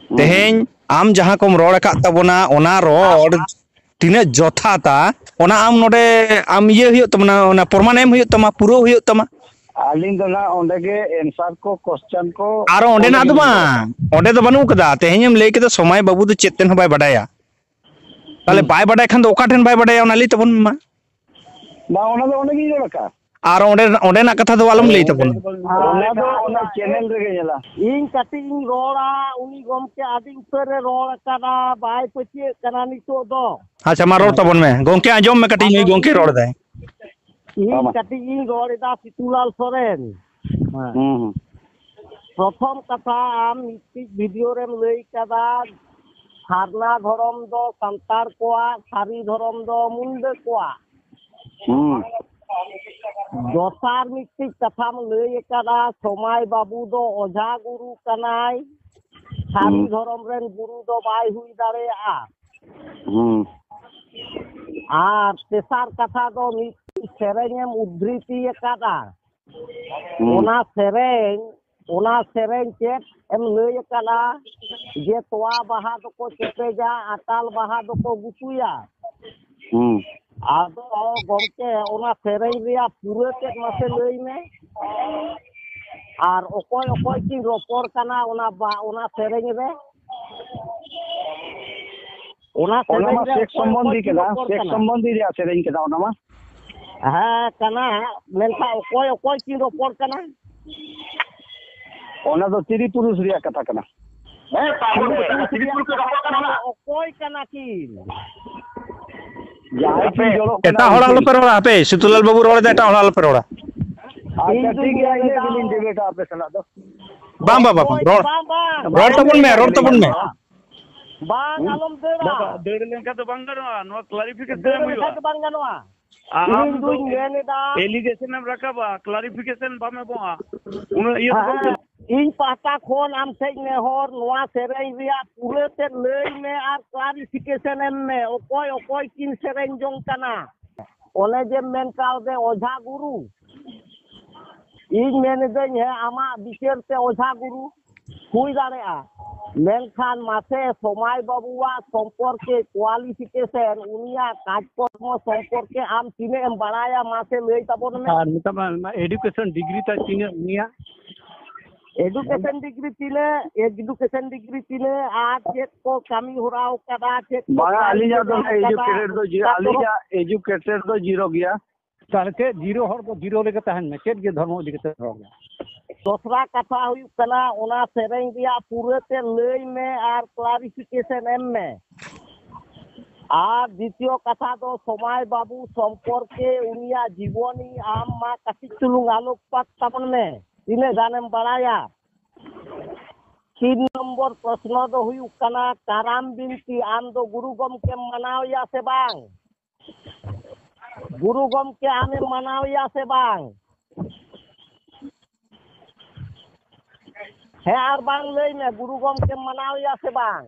ᱦᱩᱸ᱾ ᱛᱮᱦᱮᱧ ᱟᱢ ᱡᱟᱦᱟᱸ ᱠᱚᱢ ᱨᱚᱲ ᱟᱠᱟᱫ ᱛᱟᱵᱚᱱᱟ, ᱚᱱᱟ ᱨᱚᱲ ᱛᱤᱱᱟᱹᱜ ᱡᱚᱛᱷᱟᱛᱟ, ᱚᱱᱟ ᱟᱢ ᱱᱚᱰᱮ ᱟᱢ ᱤᱭᱟᱹ ᱦᱩᱭᱩᱜ ᱛᱟᱢᱟ, ᱚᱱᱟ ᱯᱨᱚᱢᱟᱱ ᱮᱢ ᱦᱩᱭᱩᱜ ᱛᱟᱢᱟ, ᱯᱩᱨᱟᱹᱣ ᱦᱩᱭᱩᱜ ᱛᱟᱢᱟ᱾ ᱟᱹᱞᱤᱧ ᱫᱚ ᱱᱟᱜ ᱚᱸᱰᱮ ᱜᱮ ᱮᱱᱥᱟᱨ ᱠᱚ, ᱠᱚᱥᱪᱟᱱ ᱠᱚ ᱟᱨᱚ ᱚᱸᱰᱮᱱᱟᱜ ᱚᱸᱰᱮ ᱫᱚ ᱜᱮᱞᱤᱧ ᱨᱚᱲᱟ᱾ ᱵᱟᱝ, ᱚᱸᱰᱮ ᱫᱚ ᱵᱟᱹᱱᱩᱜ ᱠᱟᱫᱟ᱾ ᱛᱮᱦᱮᱧᱮᱢ ᱞᱟᱹᱭ ᱠᱮᱫᱟ ᱥᱚᱢᱟᱭ ᱵᱟᱹᱵᱩ ᱫᱚ ᱪᱮᱫ ᱛᱮᱫ ᱦᱚᱸ ᱵᱟᱭ ᱵᱟᱰᱟᱭᱟ᱾ ᱛᱟᱦᱞᱮ ᱦᱩᱸ᱾ ᱵᱟᱭ ᱵᱟᱰᱟᱭ ᱠᱷᱟᱱ ᱫᱚ ᱚᱠᱟ ᱴᱷᱮᱱ ᱵᱟᱭ ᱵᱟᱰᱟᱭᱟ, ᱚᱱᱟ ᱞᱟᱹᱭ ᱛᱟᱵᱚᱱ ᱢᱟ᱾ ᱵᱟᱝ, ᱚᱱᱟ ᱫᱚ ᱚᱸᱰᱮ ᱜᱮᱧ ᱨᱚᱲ ᱟᱠᱟᱫ᱾ ᱟᱨ ᱚᱸᱰᱮ, ᱚᱸᱰᱮᱱᱟᱜ ᱠᱟᱛᱷᱟ ᱫᱚ ᱟᱞᱚᱢ ᱞᱟᱹᱭ ᱛᱟᱵᱚᱱ᱾ ᱚᱱᱟ ᱫᱚ ᱚᱱᱟ ᱪᱮᱱᱮᱞ ᱨᱮᱜᱮ ᱧᱮᱞᱟ᱾ ᱤᱧ ᱠᱟᱹᱴᱤᱡ ᱤᱧ ᱨᱚᱲᱟ, ᱩᱱᱤ ᱜᱚᱢᱠᱮ ᱟᱹᱰᱤ ᱩᱛᱟᱹᱨᱮ ᱨᱚᱲ ᱟᱠᱟᱫᱟ, ᱵᱟᱭ ᱯᱟᱹᱛᱭᱟᱹᱜ ᱠᱟᱱᱟ ᱱᱤᱛᱚᱜ ᱫᱚ᱾ ᱟᱪᱪᱷᱟ, ᱢᱟ ᱨᱚᱲ ᱛᱟᱵᱚᱱ ᱢᱮ ᱜᱚᱢᱠᱮ, ᱟᱸᱡᱚᱢ ᱢᱮ ᱠᱟᱹᱴᱤᱡ, ᱟᱫᱚ ᱱᱩᱭ ᱜᱚᱢᱠᱮ ᱤᱧ, ᱨᱚᱲ ᱮᱫᱟᱭ᱾ ᱤᱧ ᱦᱚᱸ ᱢᱟ᱾ ᱠᱟᱹᱴᱤᱡ ᱤᱧ ᱨᱚᱲ ᱮᱫᱟ ᱥᱤᱛᱩᱞᱟᱞ ᱥᱚᱨᱮᱱ᱾ ᱦᱮᱸ᱾ ᱦᱩᱸ, ᱦᱩᱸ᱾ ᱯᱨᱚᱛᱷᱚᱢ ᱠᱟᱛᱷᱟ, ᱟᱢ ᱢᱤᱫᱴᱤᱡ ᱵᱷᱤᱰᱤᱭᱳ ᱨᱮᱢ ᱞᱟᱹᱭ ᱠᱟᱫᱟ, ᱥᱟᱨᱱᱟ ᱫᱷᱚᱨᱚᱢ ᱫᱚ ᱥᱟᱱᱛᱟᱲ ᱠᱚᱣᱟᱜ, ᱥᱟᱹᱨᱤ ᱫᱷᱚᱨᱚᱢ ᱫᱚ ᱢᱩᱱᱰᱟᱹ ᱠᱚᱣᱟᱜ᱾ ᱦᱩᱸ᱾ ᱫᱚᱥᱟᱨ ᱢᱤᱫᱴᱤᱡ ᱠᱟᱛᱷᱟᱢ ᱞᱟᱹᱭ ᱟᱠᱟᱫᱟ, ᱥᱚᱢᱟᱭ ᱵᱟᱹᱵᱩ ᱫᱚ ᱚᱡᱷᱟ ᱜᱩᱨᱩ ᱠᱟᱱᱟᱭ, ᱥᱟᱹᱨᱤ ᱦᱩᱸ᱾ ᱫᱷᱚᱨᱚᱢ ᱨᱮᱱ ᱜᱩᱨᱩ ᱫᱚ ᱵᱟᱭ ᱦᱩᱭ ᱫᱟᱲᱮᱭᱟᱜᱼᱟ᱾ ᱦᱩᱸ᱾ ᱟᱨ ᱛᱮᱥᱟᱨ ᱠᱟᱛᱷᱟ ᱫᱚ ᱢᱤᱫᱴᱤᱡ ᱥᱮᱨᱮᱧ ᱮᱢ ᱩᱫᱽᱫᱷᱨᱤᱛᱤ ᱟᱠᱟᱫᱟ, ᱦᱩᱸ᱾ ᱚᱱᱟ ᱥᱮᱨᱮᱧ, ᱚᱱᱟ ᱥᱮᱨᱮᱧ ᱪᱮᱫ ᱮᱢ ᱞᱟᱹᱭ ᱟᱠᱟᱫᱟ ᱡᱮ ᱛᱚᱣᱟ ᱵᱟᱦᱟ ᱫᱚᱠᱚ ᱪᱮᱯᱮᱡᱟ, ᱟᱠᱟᱞ ᱵᱟᱦᱟ ᱫᱚᱠᱚ ᱜᱩᱛᱩᱭᱟ? ᱦᱩᱸ᱾ ᱟᱫᱚ ᱜᱚᱢᱠᱮ, ᱚᱱᱟ ᱥᱮᱨᱮᱧ ᱨᱮᱭᱟᱜ ᱯᱩᱨᱟᱹ ᱛᱮᱫ ᱢᱟᱥᱮ ᱞᱟᱹᱭ ᱢᱮ᱾ ᱟᱨ ᱚᱠᱚᱭ ᱚᱠᱚᱭ ᱠᱤᱱ ᱨᱚᱯᱚᱲ ᱠᱟᱱᱟ ᱚᱱᱟ ᱵᱟ-, ᱚᱱᱟ ᱥᱮᱨᱮᱧ ᱨᱮ? ᱚᱱᱟ ᱚᱱᱟ ᱥᱮᱨᱮᱧ ᱢᱟ ᱨᱮ ᱥᱮᱠᱥ ᱚᱠᱚᱭ ᱥᱚᱢᱵᱚᱱᱫᱷᱤ ᱚᱠᱚᱭ ᱠᱤᱱ ᱠᱟᱱᱟ, ᱨᱚᱯᱚᱲ ᱥᱮᱠᱥ ᱠᱟᱱᱟ? ᱥᱚᱢᱵᱚᱱᱫᱷᱤ ᱨᱮᱭᱟᱜ ᱥᱮᱨᱮᱧ ᱠᱟᱱᱟ ᱚᱱᱟ ᱢᱟ᱾ ᱦᱮᱸ, ᱠᱟᱱᱟ᱾ ᱢᱮᱱᱠᱷᱟᱱ ᱚᱠᱚᱭ ᱚᱠᱚᱭ ᱠᱤᱱ ᱨᱚᱯᱚᱲ ᱠᱟᱱᱟ? ᱚᱱᱟ ᱫᱚ ᱛᱤᱨᱤ ᱯᱩᱨᱩᱥ ᱨᱮᱭᱟᱜ ᱠᱟᱛᱷᱟ ᱠᱟᱱᱟ᱾ ᱦᱮᱸ, ᱯᱟᱜᱚᱞ ᱠᱟᱱᱟ, ᱛᱤᱨᱤ ᱯᱩᱨᱩᱥ ᱠᱚ ᱨᱚᱯᱚᱲ ᱠᱟᱱᱟ ᱚᱱᱟ᱾ ᱚᱠᱚᱭ ᱠᱟᱱᱟ ᱠᱤᱱ? ᱡᱟᱦᱟᱸᱭ ᱠᱤᱱ ᱡᱚᱲᱚᱜ ᱠᱟᱱᱟ ᱮᱴᱟᱜ ᱦᱚᱲ ᱩᱱᱠᱤᱱ᱾ ᱟᱞᱚᱯᱮ ᱨᱚᱲᱟ, ᱦᱟᱯᱮ, ᱥᱤᱛᱩᱞᱟᱞ ᱵᱟᱹᱵᱩ ᱨᱚᱲ ᱮᱫᱟ, ᱮᱴᱟᱜ ᱦᱚᱲ ᱟᱞᱚᱯᱮ ᱨᱚᱲᱟ᱾ ᱟᱪᱪᱷᱟ, ᱤᱧ ᱴᱷᱤᱠ ᱫᱩᱧ ᱜᱮᱭᱟ, ᱤᱱᱟᱹ ᱢᱮᱱᱫᱟ ᱜᱮᱞᱤᱧ ᱰᱤᱵᱮᱴᱟ ᱟᱯᱮ ᱥᱟᱞᱟᱜ ᱫᱚ᱾ ᱵᱟᱝ, ᱵᱟᱝ, ᱵᱟᱝ, ᱚᱠᱚᱭ ᱨᱚᱲ, ᱵᱟᱝ, ᱵᱟᱝ᱾ ᱨᱚᱲ ᱛᱟᱵᱚᱱ ᱢᱮ, ᱨᱚᱲ ᱛᱟᱵᱚᱱ ᱢᱮ᱾ ᱵᱟᱝ, ᱦᱩᱸ? ᱟᱞᱚᱢ ᱫᱟᱹᱲᱟ᱾ ᱵᱟᱵᱟ, ᱫᱟᱹᱲ ᱞᱮᱱᱠᱷᱟᱱ ᱫᱚ ᱵᱟᱝ ᱜᱟᱱᱚᱜᱼᱟ, ᱱᱚᱣᱟ ᱠᱞᱟᱨᱤᱯᱷᱤᱠᱮᱥᱚᱱ ᱫᱟᱹᱲ ᱮᱢ ᱞᱮᱠᱷᱟᱱ ᱦᱩᱭᱩᱜᱼᱟ᱾ ᱫᱚ ᱵᱟᱝ ᱜᱟᱱᱚᱜᱼᱟ᱾ ᱟᱨ ᱟᱢ ᱤᱧ ᱫᱚ ᱫᱩᱧ ᱢᱮᱱ ᱮᱫᱟ, ᱮᱞᱤᱜᱮᱥᱚᱱ ᱮᱢ ᱨᱟᱠᱟᱵᱟ, ᱠᱞᱟᱨᱤᱯᱷᱤᱠᱮᱥᱚᱱ ᱵᱟᱢ ᱮᱢᱚᱜᱼᱟ, ᱩᱱᱟᱹᱜ ᱤᱭᱟᱹ ᱫᱚ ᱵᱟᱝ ᱦᱮᱸ, ᱠᱟᱱᱟ᱾ ᱤᱧ ᱯᱟᱦᱴᱟ ᱠᱷᱚᱱ ᱟᱢ ᱥᱮᱫ ᱱᱮᱦᱚᱨ, ᱱᱚᱣᱟ ᱥᱮᱨᱮᱧ ᱨᱮᱭᱟᱜ ᱯᱩᱨᱟᱹ ᱛᱮᱫ ᱞᱟᱹᱭ ᱢᱮ ᱟᱨ ᱠᱞᱟᱨᱤᱯᱷᱤᱠᱮᱥᱚᱱ ᱮᱢ ᱢᱮ, ᱚᱠᱚᱭ ᱚᱠᱚᱭ ᱠᱤᱱ ᱥᱮᱨᱮᱧ ᱡᱚᱝ ᱠᱟᱱᱟ? ᱚᱱᱮ ᱡᱮᱢ ᱢᱮᱱ ᱠᱟᱣᱫᱮ ᱚᱡᱷᱟ ᱜᱩᱨᱩ, ᱤᱧ ᱢᱮᱱ ᱮᱫᱟᱹᱧ, ᱦᱮᱸ, ᱟᱢᱟᱜ ᱵᱤᱪᱟᱹᱨ ᱛᱮ ᱚᱡᱷᱟ ᱜᱩᱨᱩ ᱦᱩᱭ ᱫᱟᱲᱮᱭᱟᱜᱼᱟ, ᱢᱮᱱᱠᱷᱟᱱ ᱢᱟᱥᱮ ᱥᱚᱢᱟᱭ ᱵᱟᱹᱵᱩᱣᱟᱜ ᱥᱚᱢᱯᱚᱨᱠᱮ, ᱠᱳᱣᱟᱞᱤᱯᱷᱤᱠᱮᱥᱚᱱ, ᱩᱱᱤᱭᱟᱜ ᱠᱟᱡᱽᱠᱚᱨᱢᱚ ᱥᱚᱢᱯᱚᱨᱠᱮ ᱟᱢ ᱛᱤᱱᱟᱹᱜ ᱮᱢ ᱵᱟᱲᱟᱭᱟ, ᱢᱟᱥᱮ ᱞᱟᱹᱭ ᱛᱟᱵᱚᱱ ᱢᱮ᱾ ᱟᱨ ᱢᱮᱛᱟᱢᱟ, ᱚᱱᱟ ᱮᱰᱩᱠᱮᱥᱚᱱ ᱰᱤᱜᱽᱨᱤ ᱛᱟᱭ ᱛᱤᱱᱟᱹᱜ ᱩᱱᱤᱭᱟᱜ? ᱮᱰᱩᱠᱮᱥᱚᱱ ᱰᱤᱜᱽᱨᱤ ᱛᱤᱱᱟᱹᱜ, ᱮᱰᱩᱠᱮᱥᱚᱱ ᱰᱤᱜᱽᱨᱤ ᱛᱤᱱᱟᱹᱜ, ᱟᱨ ᱪᱮᱫ ᱠᱚ ᱠᱟᱹᱢᱤ ᱦᱚᱨᱟ ᱟᱠᱟᱫᱟ, ᱪᱮᱫ ᱠᱚ ᱵᱟᱝᱟ, ᱠᱟᱹᱢᱤ ᱟᱹᱞᱤᱧᱟᱜ ᱫᱚ ᱦᱚᱨᱟ ᱟᱠᱟᱫᱟ? ᱮᱡᱩᱠᱮᱴᱮᱰ ᱫᱚ ᱡᱤ-, ᱚᱠᱟ ᱛᱚᱨᱚᱯ ᱟᱹᱞᱤᱧᱟᱜ ᱮᱡᱩᱠᱮᱴᱮᱰ ᱫᱚ ᱡᱤᱨᱳ ᱜᱮᱭᱟ᱾ ᱛᱟᱦᱞᱮ ᱪᱮᱫ ᱡᱤᱨᱳ ᱦᱚᱲ ᱫᱚ ᱡᱤᱨᱳ ᱨᱮᱜᱮ ᱛᱟᱦᱮᱱ ᱢᱮ, ᱪᱮᱫ ᱜᱮ ᱫᱷᱚᱨᱢᱚ ᱤᱫᱤ ᱠᱟᱛᱮ ᱨᱚᱲ ᱢᱮ᱾ ᱫᱚᱥᱨᱟ ᱠᱟᱛᱷᱟ ᱦᱩᱭᱩᱜ ᱠᱟᱱᱟ, ᱚᱱᱟ ᱥᱮᱨᱮᱧ ᱨᱮᱭᱟᱜ ᱯᱩᱨᱟᱹ ᱛᱮ ᱞᱟᱹᱭ ᱢᱮ ᱟᱨ ᱠᱞᱟᱨᱤᱯᱷᱤᱠᱮᱥᱚᱱ ᱮᱢ ᱢᱮ᱾ ᱟᱨ ᱫᱤᱛᱤᱭᱚ ᱠᱟᱛᱷᱟ ᱫᱚ ᱥᱚᱢᱟᱭ ᱵᱟᱹᱵᱩ ᱥᱚᱢᱯᱚᱨᱠᱮ ᱩᱱᱤᱭᱟᱜ ᱡᱤᱵᱚᱱᱤ ᱟᱢ ᱢᱟ ᱠᱟᱹᱴᱤᱡ ᱪᱩᱞᱩᱝ ᱟᱞᱳᱠᱯᱟᱛ ᱛᱟᱵᱚᱱ ᱢᱮ, ᱛᱤᱱᱟᱹᱜ ᱜᱟᱱᱮᱢ ᱵᱟᱲᱟᱭᱟ᱾ ᱛᱤᱱ ᱱᱚᱢᱵᱚᱨ ᱯᱨᱚᱥᱱᱚ ᱫᱚ ᱦᱩᱭᱩᱜ ᱠᱟᱱᱟ, ᱠᱟᱨᱟᱢ ᱵᱤᱱᱛᱤ ᱟᱢ ᱫᱚ ᱜᱩᱨᱩ ᱜᱚᱢᱠᱮᱢ ᱢᱟᱱᱟᱣᱮᱭᱟ ᱥᱮ ᱵᱟᱝ? ᱜᱩᱨᱩ ᱜᱚᱢᱠᱮ ᱟᱢᱮᱢ ᱢᱟᱱᱟᱣᱮᱭᱟ ᱥᱮ ᱵᱟᱝ? ᱦᱮᱸ ᱟᱨ ᱵᱟᱝ ᱞᱟᱹᱭ ᱢᱮ, ᱜᱩᱨᱩ ᱜᱚᱢᱠᱮᱢ ᱢᱟᱱᱟᱣᱮᱭᱟ ᱥᱮ ᱵᱟᱝ?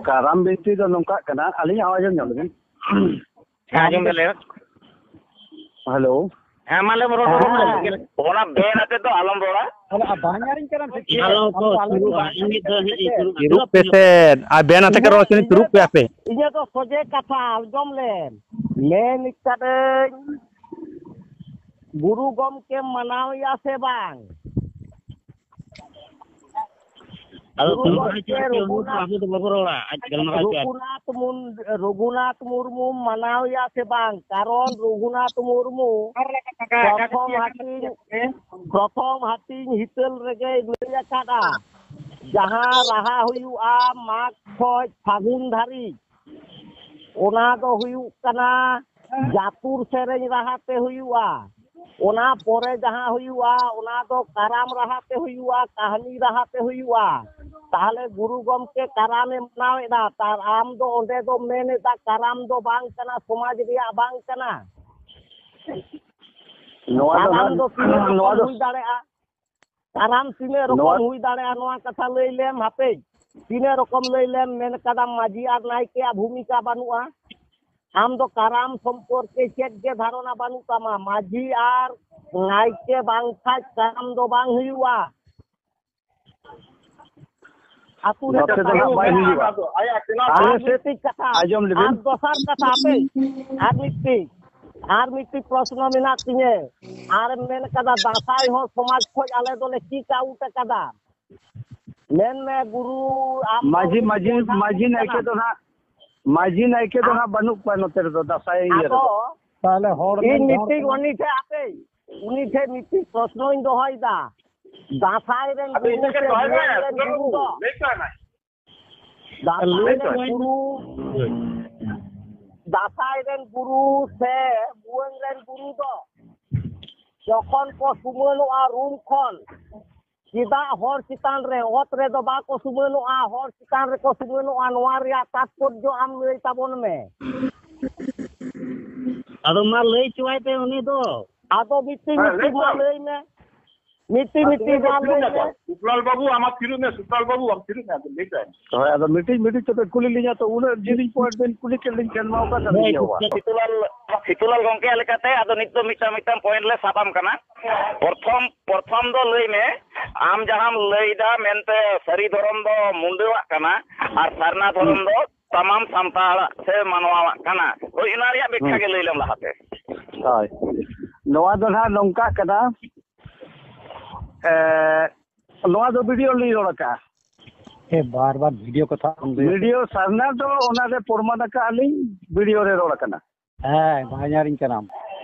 ᱠᱟᱨᱟᱢ ᱵᱤᱱᱛᱤ ᱫᱚ ᱱᱚᱝᱠᱟᱜ ᱠᱟᱱᱟ, ᱟᱹᱞᱤᱧᱟᱜ ᱟᱣᱟᱡ ᱟᱸᱡᱚᱢ ᱧᱟᱢ ᱞᱮᱵᱤᱱ? ᱦᱮᱸ, ᱟᱸᱡᱚᱢ ᱫᱟᱞᱮ᱾ ᱦᱮᱞᱳ᱾ ᱦᱮᱸ, ᱢᱟ ᱞᱟᱹᱭ ᱢᱮ, ᱨᱚᱲ, ᱨᱚᱲ, ᱨᱚᱲ᱾ ᱚᱱᱟ ᱵᱮᱱ ᱟᱛᱮ ᱫᱚ ᱟᱞᱚᱢ ᱨᱚᱲᱟ᱾ ᱟᱞᱚ, ᱵᱟᱝ ᱟᱹᱨᱤᱧ ᱠᱟᱱᱟ ᱥᱮ ᱪᱮᱫ? ᱟᱞᱚ ᱠᱚ ᱟᱞᱚ, ᱟᱞᱚ ᱥᱩᱨᱩᱜᱼᱟ, ᱨᱚᱲᱟ᱾ ᱤᱧ ᱫᱚ ᱦᱮᱸ, ᱤᱧ ᱥᱩᱨᱩᱜ ᱤᱨᱩᱜ ᱯᱮ ᱥᱮ, ᱟᱨ ᱵᱮᱱ ᱟᱛᱮ ᱠᱚ ᱨᱚᱲ ᱦᱚᱪᱚᱱᱤᱡ ᱛᱩᱨᱩᱜ ᱯᱮ ᱟᱯᱮ᱾ ᱤᱧᱟᱹᱜ ᱫᱚ ᱥᱚᱡᱷᱮ ᱠᱟᱛᱷᱟ ᱟᱸᱡᱚᱢ ᱞᱮᱢ᱾ ᱢᱮᱱ ᱠᱟᱹᱫᱟᱹᱧ, ᱜᱩᱨᱩ ᱜᱚᱢᱠᱮᱢ ᱢᱟᱱᱟᱣᱮᱭᱟ ᱥᱮ ᱵᱟᱝ? ᱟᱫᱚ ᱜᱩᱨᱩ ᱛᱩᱨᱩᱜ ᱜᱚᱢᱠᱮ ᱦᱚᱪᱚ ᱦᱚᱪᱚ ᱨᱚᱜᱷᱩᱱᱟᱛᱷ, ᱟᱵᱚ ᱫᱚ ᱵᱟᱵᱚ ᱨᱚᱲᱟ, ᱟᱡ ᱜᱟᱞᱢᱟᱨᱟᱣ ᱦᱚᱪᱚ᱾ ᱨᱚᱜᱷᱩᱱᱟᱛᱷ ᱢᱩᱨ-, ᱨᱚᱜᱷᱩᱱᱟᱛᱷ ᱢᱩᱨᱢᱩᱢ ᱢᱟᱱᱟᱣᱮᱭᱟ ᱥᱮ ᱵᱟᱝ? ᱠᱟᱨᱚᱱ ᱨᱚᱜᱷᱩᱱᱟᱛᱷ ᱢᱩᱨᱢᱩ ᱯᱨᱚᱛᱷᱚᱢ ᱦᱟᱹᱴᱤᱧ, ᱯᱨᱚᱛᱷᱚᱢ ᱦᱟᱹᱴᱤᱧ ᱦᱤᱛᱟᱹᱞ ᱨᱮᱜᱮᱭ ᱞᱟᱹᱭ ᱟᱠᱟᱫᱼᱟ, ᱡᱟᱦᱟᱸ ᱨᱟᱦᱟ ᱦᱩᱭᱩᱜᱼᱟ ᱢᱟᱜᱽ ᱠᱷᱚᱡ ᱯᱷᱟᱹᱜᱩᱱ ᱫᱷᱟᱹᱨᱤᱡ, ᱚᱱᱟ ᱫᱚ ᱦᱩᱭᱩᱜ ᱠᱟᱱᱟ ᱡᱟᱹᱛᱩᱨ ᱥᱮᱨᱮᱧ ᱨᱟᱦᱟ ᱛᱮ ᱦᱩᱭᱩᱜᱼᱟ᱾ ᱚᱱᱟ ᱯᱚᱨᱮ ᱡᱟᱦᱟᱸ ᱦᱩᱭᱩᱜᱼᱟ, ᱚᱱᱟ ᱫᱚ ᱠᱟᱨᱟᱢ ᱨᱟᱦᱟ ᱛᱮ ᱦᱩᱭᱩᱜᱼᱟ, ᱠᱟᱹᱦᱱᱤ ᱨᱟᱦᱟ ᱛᱮ ᱦᱩᱭᱩᱜᱼᱟ᱾ ᱛᱟᱦᱚᱞᱮ ᱜᱩᱨᱩ ᱜᱚᱢᱠᱮ ᱠᱟᱨᱟᱢᱮ ᱢᱟᱱᱟᱣᱮᱫᱟ, ᱛᱟᱨ ᱟᱢ ᱫᱚ ᱚᱸᱰᱮ ᱫᱚᱢ ᱢᱮᱱᱮᱫᱟ ᱠᱟᱨᱟᱢ ᱫᱚ ᱵᱟᱝ ᱠᱟᱱᱟ, ᱥᱚᱢᱟᱡᱽ ᱨᱮᱭᱟᱜ ᱵᱟᱝ ᱠᱟᱱᱟ᱾ ᱱᱚᱣᱟ ᱫᱚ ᱠᱟᱨᱟᱢ ᱱᱟᱦᱟᱜ, ᱫᱚ ᱛᱤᱱᱟᱹᱜ ᱱᱚᱣᱟ ᱨᱚᱠᱚᱢ ᱫᱚ ᱦᱩᱭ ᱫᱟᱲᱮᱭᱟᱜᱼᱟ? ᱠᱟᱨᱟᱢ ᱛᱤᱱᱟᱹᱜ ᱨᱚᱠᱚᱢ ᱱᱚᱣᱟ ᱦᱩᱭ ᱫᱟᱲᱮᱭᱟᱜᱼᱟ, ᱱᱚᱣᱟ ᱠᱟᱛᱷᱟ ᱞᱟᱹᱭ ᱞᱮᱢ ᱦᱟᱯᱮ᱾ ᱛᱤᱱᱟᱹᱜ ᱨᱚᱠᱚᱢ ᱞᱟᱹᱭ ᱞᱮᱢ, ᱢᱮᱱ ᱠᱟᱫᱟᱢ ᱢᱟᱹᱡᱷᱤ ᱟᱨ ᱱᱟᱭᱠᱮᱭᱟᱜ ᱵᱷᱩᱢᱤᱠᱟ ᱵᱟᱹᱱᱩᱜᱼᱟ᱾ ᱟᱢ ᱫᱚ ᱠᱟᱨᱟᱢ ᱥᱚᱢᱯᱚᱨᱠᱮ ᱪᱮᱫ ᱜᱮ ᱫᱷᱟᱨᱚᱱᱟ ᱵᱟᱹᱱᱩᱜ ᱛᱟᱢᱟ᱾ ᱢᱟᱹᱡᱷᱤ ᱟᱨ ᱱᱟᱭᱠᱮ ᱵᱟᱝᱠᱷᱟᱡ ᱠᱟᱨᱟᱢ ᱫᱚ ᱵᱟᱝ ᱦᱩᱭᱩᱜᱼᱟ᱾ ᱟᱹᱛᱩ ᱨᱮ ᱱᱚᱛᱮ ᱫᱚ ᱱᱟᱜ ᱵᱟᱭ ᱦᱩᱭᱩᱜᱼᱟ᱾ ᱟᱞᱮ ᱟᱨ ᱥᱮᱫ ᱢᱤᱫᱴᱤᱡ ᱠᱟᱛᱷᱟ, ᱟᱸᱡᱚᱢ ᱞᱮᱵᱤᱱ᱾ ᱟᱨ ᱫᱚᱥᱟᱨ ᱠᱟᱛᱷᱟ, ᱦᱟᱯᱮ, ᱟᱨ ᱢᱤᱫᱴᱤᱡ, ᱟᱨ ᱢᱤᱫᱴᱤᱡ ᱯᱨᱚᱥᱱᱚ ᱢᱮᱱᱟᱜ ᱛᱤᱧᱟᱹ᱾ ᱟᱨᱮᱢ ᱢᱮᱱ ᱠᱟᱫᱟ ᱫᱟᱸᱥᱟᱭ ᱦᱚᱸ ᱥᱚᱢᱟᱡᱽ ᱠᱷᱚᱡ ᱟᱞᱮ ᱫᱚᱞᱮ kick out ᱟᱠᱟᱫᱟ᱾ ᱢᱮᱱ ᱢᱮ ᱜᱩᱨᱩ, ᱟᱢ ᱢᱟᱹᱡᱷᱤ, ᱫᱚ ᱢᱟᱹᱡᱷᱤ, ᱵᱚᱸᱜᱟ ᱢᱟᱹᱡᱷᱤ ᱠᱟᱱᱟ᱾ ᱱᱟᱭᱠᱮ ᱫᱚ ᱱᱟᱜ, ᱢᱟᱹᱡᱷᱤ ᱱᱟᱭᱠᱮ ᱫᱚ ᱟᱢ ᱱᱟᱜ ᱵᱟᱹᱱᱩᱜ ᱠᱚᱣᱟ ᱱᱚᱛᱮ ᱨᱮᱫᱚ, ᱫᱟᱸᱥᱟᱭ ᱤᱭᱟᱹ ᱨᱮᱫᱚ᱾ ᱟᱫᱚ ᱛᱟᱦᱞᱮ ᱦᱚᱲ ᱤᱧ ᱨᱮᱱ ᱦᱚᱲ ᱢᱤᱫᱴᱤᱡ ᱠᱟᱱᱟ᱾ ᱩᱱᱤ ᱴᱷᱮᱱ ᱦᱟᱯᱮ, ᱩᱱᱤ ᱴᱷᱮᱱ ᱢᱤᱫᱴᱤᱡ ᱯᱨᱚᱥᱱᱚᱧ ᱫᱚᱦᱚᱭᱮᱫᱟ᱾ ᱫᱟᱸᱥᱟᱭ ᱨᱮᱱ ᱟᱫᱚ ᱜᱩᱨᱩ ᱤᱧ ᱴᱷᱮᱱ ᱥᱮ ᱫᱚᱦᱚᱭ ᱢᱮ, ᱵᱷᱩᱣᱟᱹᱝ ᱨᱮᱱ ᱜᱩᱨᱩ ᱫᱚ, ᱞᱟᱹᱭ ᱛᱟᱞᱟᱝ ᱢᱮ᱾ ᱫᱟᱸᱥᱟᱭ ᱞᱟᱹᱭ ᱨᱮᱱ ᱛᱟᱞᱟᱝ ᱢᱮ᱾ ᱜᱩᱨᱩ, ᱫᱟᱸᱥᱟᱭ ᱨᱮᱱ ᱜᱩᱨᱩ ᱥᱮ ᱵᱷᱩᱣᱟᱹᱝ ᱨᱮᱱ ᱜᱩᱨᱩ ᱫᱚ ᱡᱚᱠᱷᱚᱱ ᱠᱚ ᱥᱩᱢᱟᱹᱱᱚᱜᱼᱟ ᱨᱩᱢ ᱠᱷᱚᱱ, ᱪᱮᱫᱟᱜ ᱦᱚᱲ ᱪᱮᱛᱟᱱ ᱨᱮ, ᱚᱛ ᱨᱮᱫᱚ ᱵᱟᱠᱚ ᱥᱩᱢᱟᱹᱱᱚᱜᱼᱟ, ᱦᱚᱲ ᱪᱮᱛᱟᱱ ᱨᱮᱠᱚ ᱥᱩᱢᱟᱹᱱᱚᱜᱼᱟ? ᱱᱚᱣᱟ ᱨᱮᱭᱟᱜ ᱛᱟᱛᱯᱚᱨᱡᱚ ᱟᱢ ᱞᱟᱹᱭ ᱛᱟᱵᱚᱱ ᱢᱮ᱾ ᱟᱫᱚ ᱢᱟ ᱞᱟᱹᱭ ᱦᱚᱪᱚᱣᱟᱭ ᱯᱮ ᱩᱱᱤ ᱫᱚ᱾ ᱟᱫᱚ ᱢᱤᱫᱴᱤᱡ ᱦᱮᱸ, ᱢᱤᱫᱴᱤᱡ ᱞᱟᱹᱭ ᱢᱟ ᱛᱟᱢ᱾ ᱞᱟᱹᱭ ᱢᱮ, ᱢᱤᱫᱴᱤᱡ ᱢᱤᱫᱴᱤᱡ ᱢᱟ ᱞᱟᱹᱭ ᱢᱮ᱾ ᱥᱩᱠᱞᱟᱞ ᱵᱟᱹᱵᱩ, ᱟᱢ ᱛᱷᱤᱨᱚᱜ ᱢᱮ, ᱥᱩᱠᱞᱟᱞ ᱵᱟᱹᱵᱩ, ᱟᱢ ᱛᱷᱤᱨᱚᱜ ᱢᱮ, ᱟᱫᱚ ᱞᱟᱹᱭ ᱛᱟᱭ ᱢᱮ᱾ ᱦᱳᱭ, ᱟᱫᱚ ᱢᱤᱫᱴᱤᱡ ᱢᱤᱫᱴᱤᱡ ᱛᱚᱵᱮ ᱠᱩᱞᱤ ᱞᱤᱧᱟ ᱛᱚ, ᱩᱱᱟᱹᱜ ᱡᱤᱞᱤᱧ ᱯᱚᱭᱮᱱᱴ ᱵᱮᱱ ᱠᱩᱞᱤ ᱠᱮᱫ ᱞᱤᱧ ᱠᱷᱟᱱ ᱢᱟ ᱚᱠᱟ ᱠᱷᱚᱱ ᱞᱤᱧ ᱮᱦᱚᱵᱟ? ᱥᱤᱛᱩᱞᱟᱞ, ᱥᱤᱛᱩᱞᱟᱞ ᱜᱚᱢᱠᱮ ᱞᱮᱠᱟᱛᱮ ᱟᱫᱚ ᱱᱤᱛ ᱫᱚ ᱢᱤᱫᱴᱟᱝ ᱢᱤᱫᱴᱟᱝ ᱯᱚᱭᱮᱱᱴ ᱞᱮ ᱥᱟᱵ ᱟᱢ ᱠᱟᱱᱟ᱾ ᱯᱨᱚᱛᱷᱚᱢ, ᱯᱨᱚᱛᱷᱚᱢ ᱫᱚ ᱞᱟᱹᱭ ᱢᱮ, ᱟᱢ ᱡᱟᱦᱟᱸᱢ ᱞᱟᱹᱭᱫᱟ ᱢᱮᱱᱛᱮ ᱥᱟᱹᱨᱤ ᱫᱷᱚᱨᱚᱢ ᱫᱚ ᱢᱩᱱᱰᱟᱹᱣᱟᱜ ᱠᱟᱱᱟ ᱟᱨ ᱥᱟᱨᱱᱟ ᱫᱷᱚᱨᱚᱢ ᱫᱚ ᱛᱟᱢᱟᱢ ᱥᱟᱱᱛᱟᱲᱟᱜ ᱥᱮ ᱢᱟᱱᱣᱟᱣᱟᱜ ᱠᱟᱱᱟ᱾ ᱦᱳᱭ, ᱚᱱᱟ ᱨᱮᱭᱟᱜ ᱵᱮᱠᱠᱷᱟ ᱦᱩᱸ᱾ ᱜᱮ ᱞᱟᱹᱭ ᱞᱮᱢ ᱞᱟᱦᱟᱛᱮ᱾ ᱦᱳᱭ, ᱱᱚᱣᱟ ᱫᱚ ᱱᱟᱦᱟᱜ ᱱᱚᱝᱠᱟᱜ ᱠᱟᱱᱟ, ᱮ, ᱱᱚᱣᱟ ᱫᱚ ᱵᱷᱤᱰᱤᱭᱳ ᱞᱤᱧ ᱨᱚᱲ ᱟᱠᱟᱫᱼᱟ᱾ ᱮ, ᱵᱟᱨ ᱵᱟᱨ ᱵᱷᱤᱰᱤᱭᱳ ᱠᱟᱛᱷᱟ ᱟᱢ ᱞᱟᱹᱭ ᱵᱷᱤᱰᱤᱭᱳ ᱥᱟᱨᱱᱟ ᱫᱚ ᱚᱱᱟᱨᱮ ᱯᱨᱚᱢᱟᱱ ᱟᱠᱟᱫᱼᱟ ᱞᱤᱧ, ᱵᱷᱤᱰᱤᱭᱳ ᱨᱮ ᱨᱚᱲ ᱟᱠᱟᱱᱟ᱾ ᱦᱮᱸ, ᱦᱚᱧᱦᱟᱨᱤᱧ ᱠᱟᱱᱟᱢ᱾